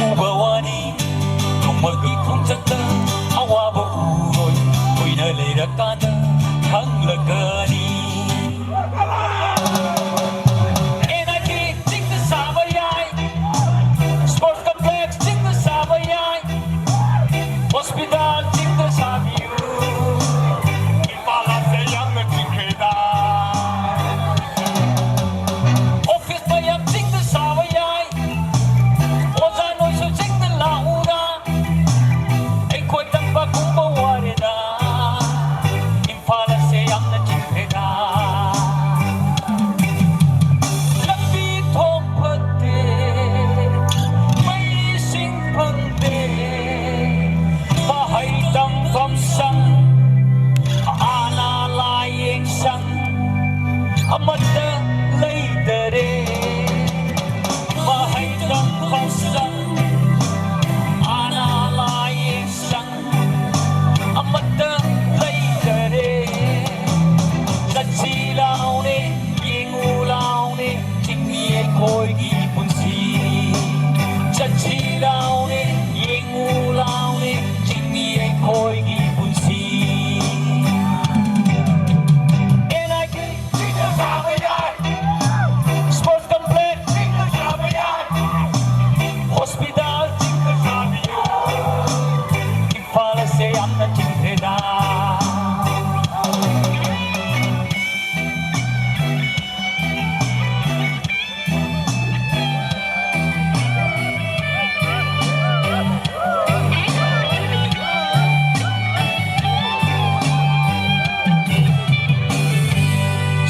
ubawani, nongmaki khongchatta, awaba uroi, kuina leirakada, khanglakani. N I T chingda sāba yai, Sports Complex chingda sāba yai, hospital chingda sāmiyu. Ipala se yangna chingkhe Amata leidalei, mahai tamkhuisang, ana laiyesang, amata leidalei. Zachilaone, yingulaone, chingmi eikhoiki punsi. Zachilaone, yingulaone, chingmi eikhoiki punsi. N I T Sports Complex, Hospital, Imphal Siam na chingtheda.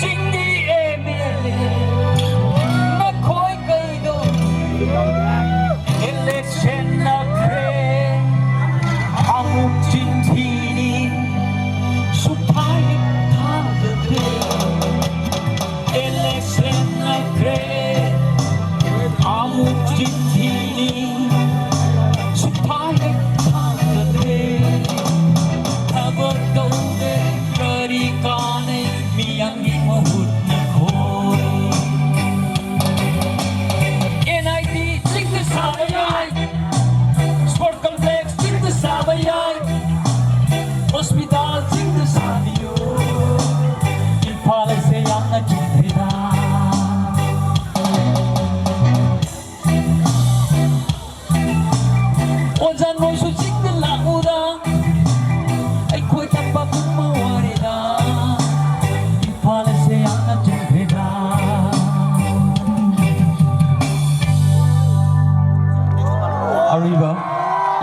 Chingdi M L A, nakhoi kaido, election na kre, amuk chingthini, suphai thāda kre. Election na kre, amuk chingthini, suphai thāda kre. Thaba tode, kari kane, miyangli mahutna khoi. N I T chingda sāvai. Sport Complex chingda sāvai. Hospital chingda sāvai. Imphal Siam na chingtheda. Ojā noishu chingda lāuda. Eikhoi tampakna mawareda. Imphal Siam na chingtheda. Aruiva,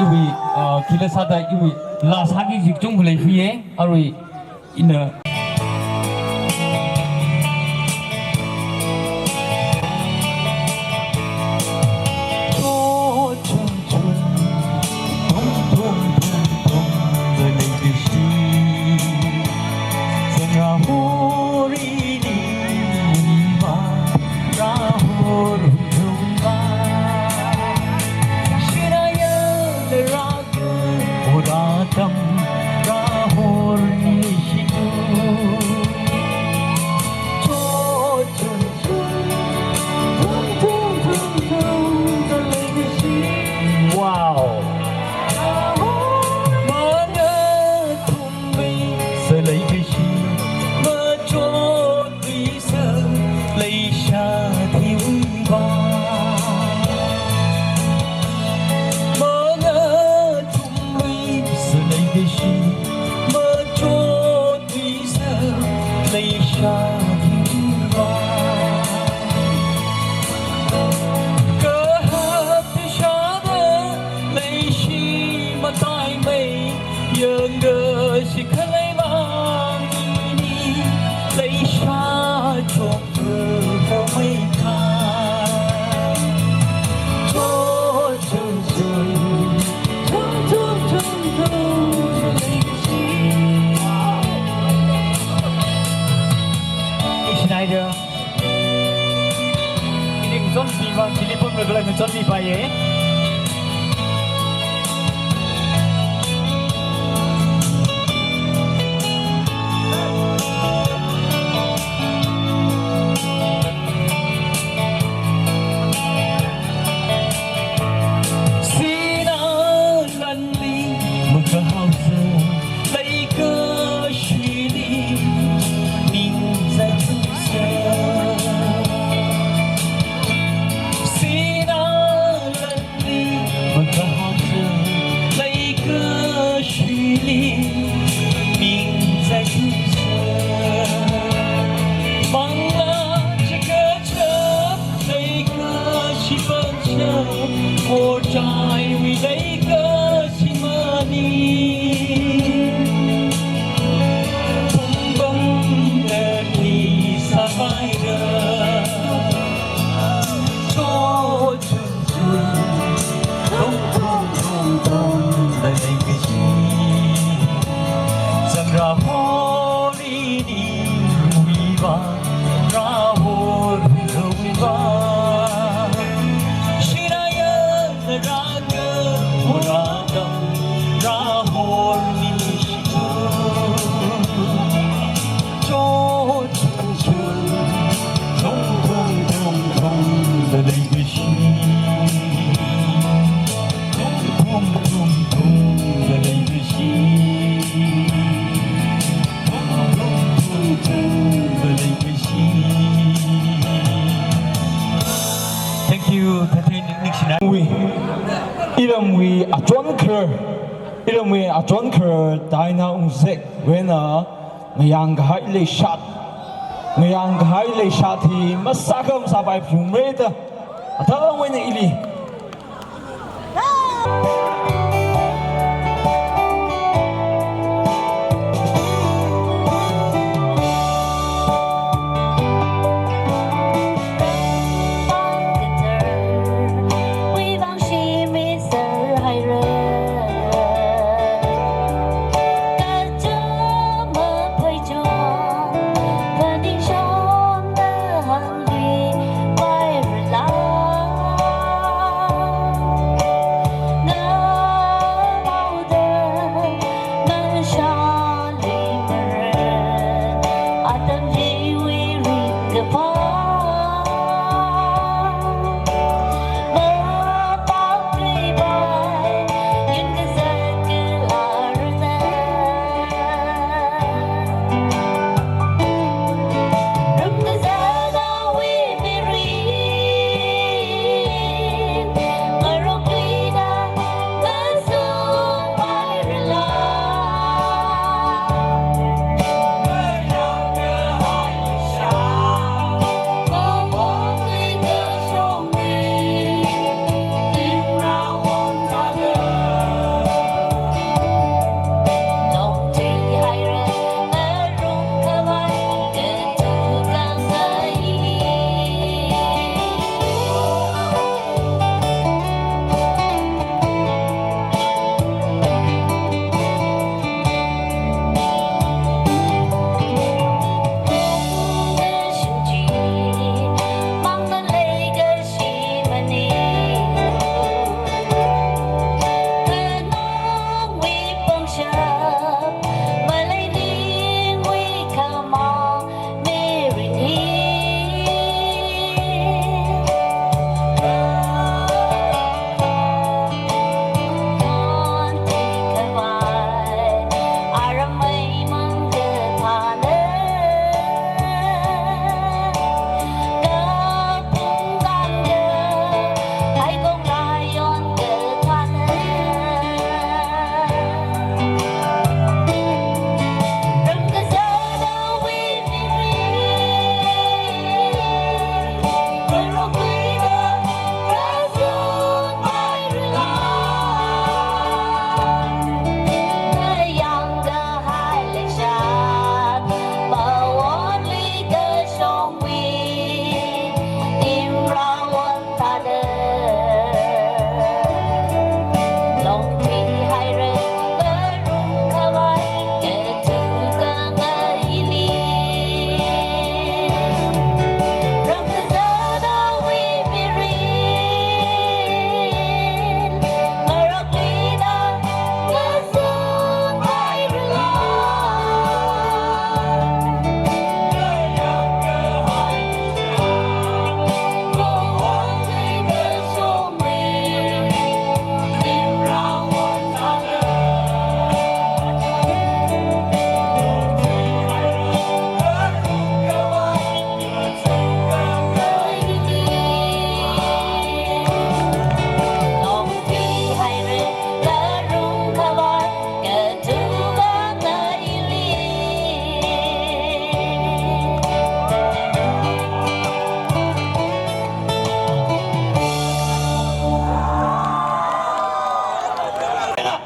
iwui, uh, khila sāda iwui, laa sāki jik chung lei fiye, arui, ina. Ora tam rahor ni shinu. Cho, cho, cho. Tum, tum, tum, tum, the legacy. Wow. Mana tumbi the legacy. Macho tuisa leisha thiuiva. Mana tumbi the legacy. Macho tuisa leisha thiuiva. Kahap shada leishi mataimei. Yangda shikhalei vang ini leisha chokha mei kha. Cho, cho, cho. Cho, cho, cho, cho. Schneider. Ini ngachonmipa, chili pamlaga ngachonmi paiye. Sina lan li, makahaosa leikashili, ningzatsa. Sina lan Iramwui achon kharar, iramwui achon kharar Diana Ungzek wui eina ngayāng kahai leishat, ngayāng kahai leishat hi masākha masāpai phungmara da, athang wui eina ili.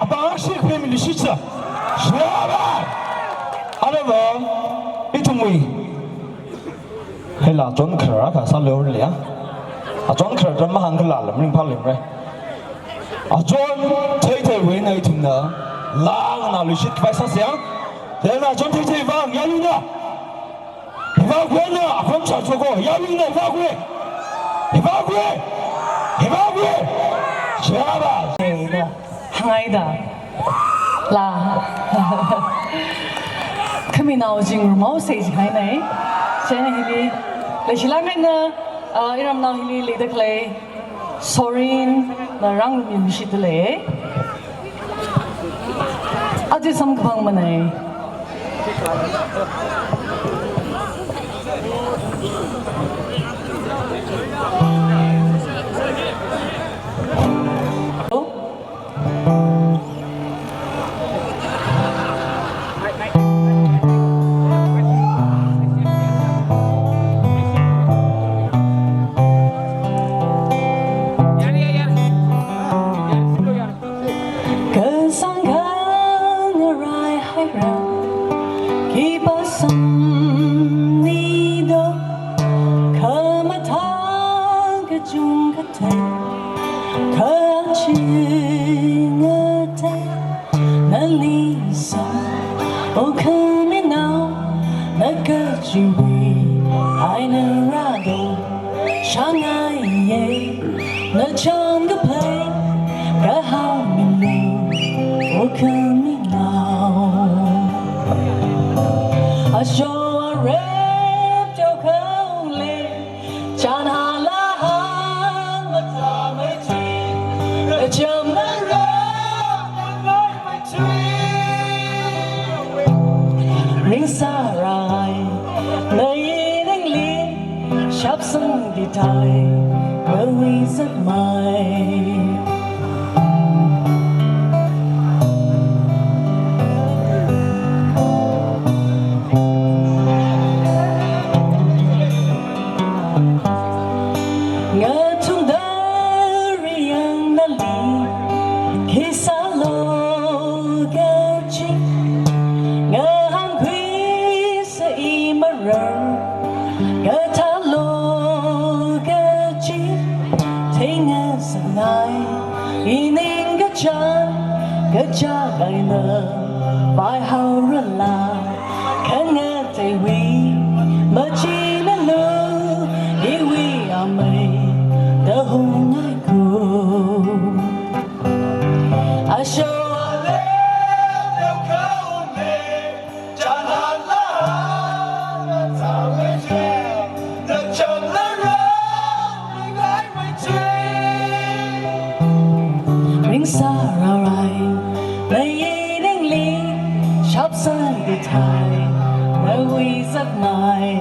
Apam akha shi khuimi lishitsa. Shaba. Arava, ithumwui. Hela achon kharar akha sālu lia. Achon kharar da mahāngkhala lam ringphāluimara. Achon theitheiwui eina ithumna laa nganāluishit khavai sāsa. Hela achon theithei vang yaruina. Hiva khuina akhon chāchoko, yaruina hiva khui. Hiva khui. Hiva khui. Shaba. Hāngngaida. La. Khaminao Zingrumao sei jihainei. Chieina hili. Leishilāk eina, ah, iramnao hili leida khalei. Sorin, na rāngarummishitda lei. Aja samkaphang manei. Shapsangda thai, nawui zakmai. Ngathumda riyang nali, khi sālo kaji. Ngahānkhuisa imarar, kathālo kaji. Theingasakngai, ining kachāng, kachāng eina vaihaorala. Khangateiwui machinalu, iwui amei da hungngai ku. Asho ale, leo kau me, chānhala, na chāme che, na chānhala, ringai mai che. Ringsārārai, na iningli, shapsangda thai, nawui zakmai.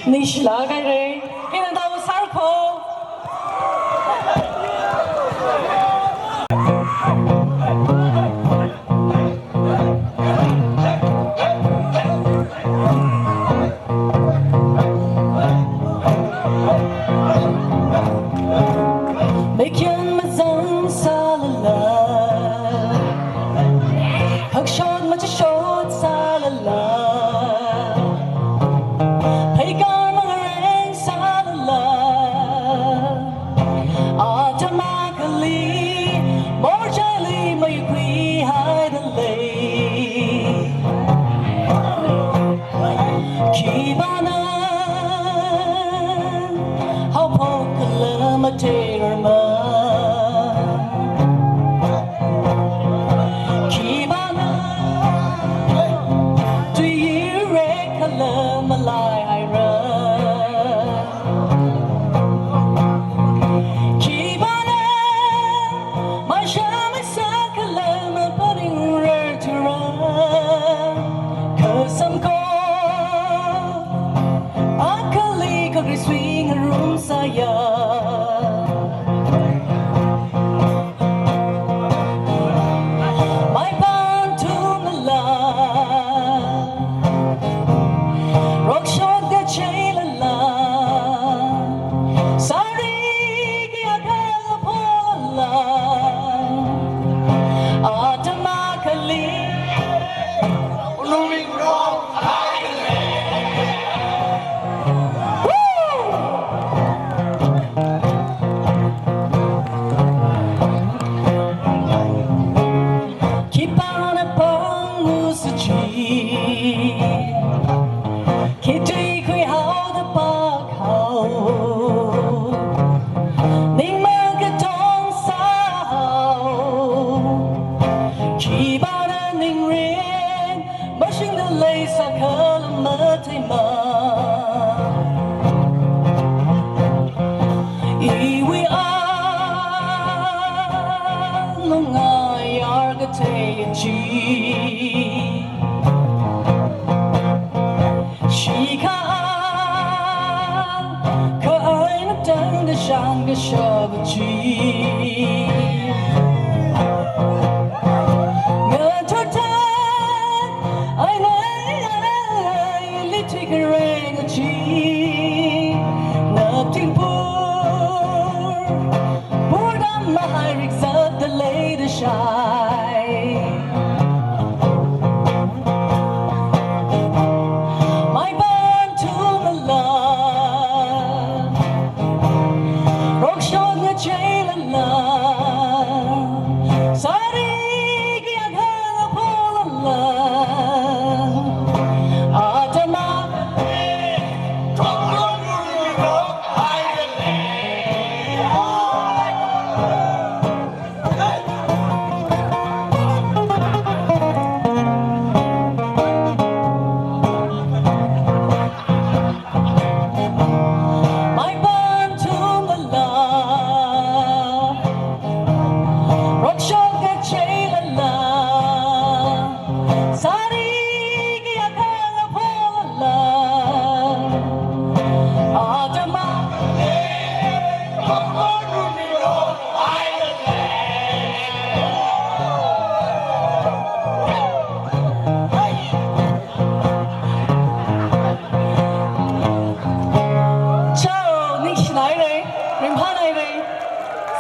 Ningshilāk haira, hina tau sārko. Mekyan mazang sālala, hakshot machishot sālala, pheikar mangareng sālala, atam akhali, morchaili mayukkhuihaida lei. Khipāna haophok kala matheirarma. Khipāna tui yurek kala malaihaira. Khipāna maisha maisā kala maphaningrarthura. Kha samkaphok akhali kha kri sui ngarumsāya. Maipan thumlala, rokshot kacheilala, sari ki akha pholala, atam akhali. Khipāna pāngu suchi, khi tuikhui haoda pākhao, ningmang katong sāhao. Khipāna ningrin mashingda leisā kala matheima. Iwui alung ayar kathei chi, shikha kha eina tangda shāngkashap chi. Ngathor thang eina ili thuikhareng chi, naptingpur purda mahai rikzatda leida shai. Maipan thumlala, rokshot ngacheilala,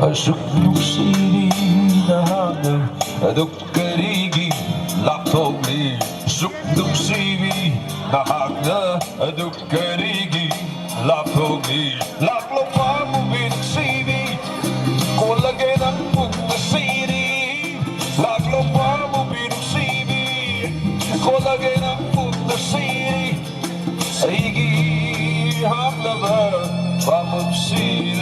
Ashuk nungsiri nahakna aduk karigi laptopli. Ashuk nungsiri nahakna aduk karigi laptopli. Laklo pamubing sibi, kolage nang pung siri. Laklo pamubing sibi, kolage nang pung siri. Aigi hanglava pamupsir.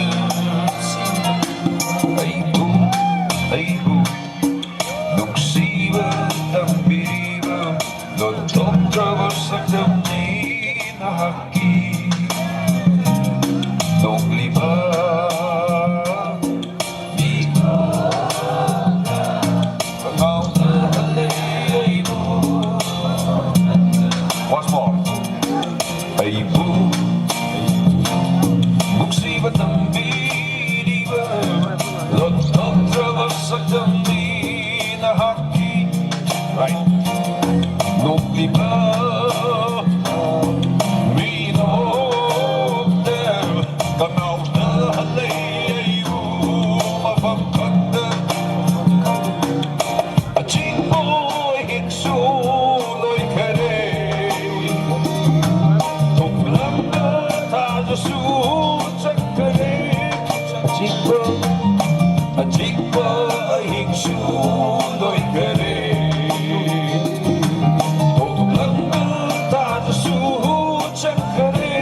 Aibu, aibu, nungsiva tambiva, lotoktrava saktamni nahakki. Nongliva Once more. Aibu, nungsiva tambiva, lotoktrava saktamni nahakki. Right. Nongliva, mi nokte, kanaona leiu mafam kanda. Achikpo hingsu loikhare. Tuklangda thajasu chakare. Achikpo, achikpo hingsu loikhare. Tuklangda thajasu chakare.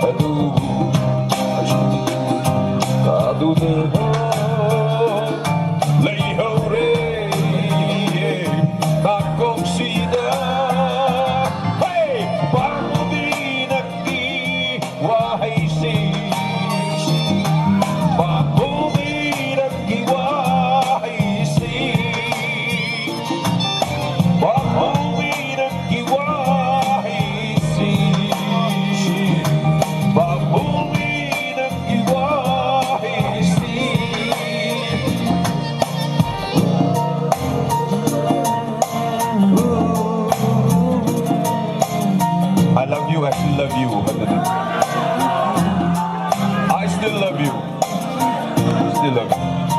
Adu, adu de ho, leihaore, kakongsida. Hey, pamubing nangki wahai si. Pamubing nangki wahai si. Pamubing nangki wahai si. Pamubing nangki wahai si. I love you, I still love you. I still love you. Still love you.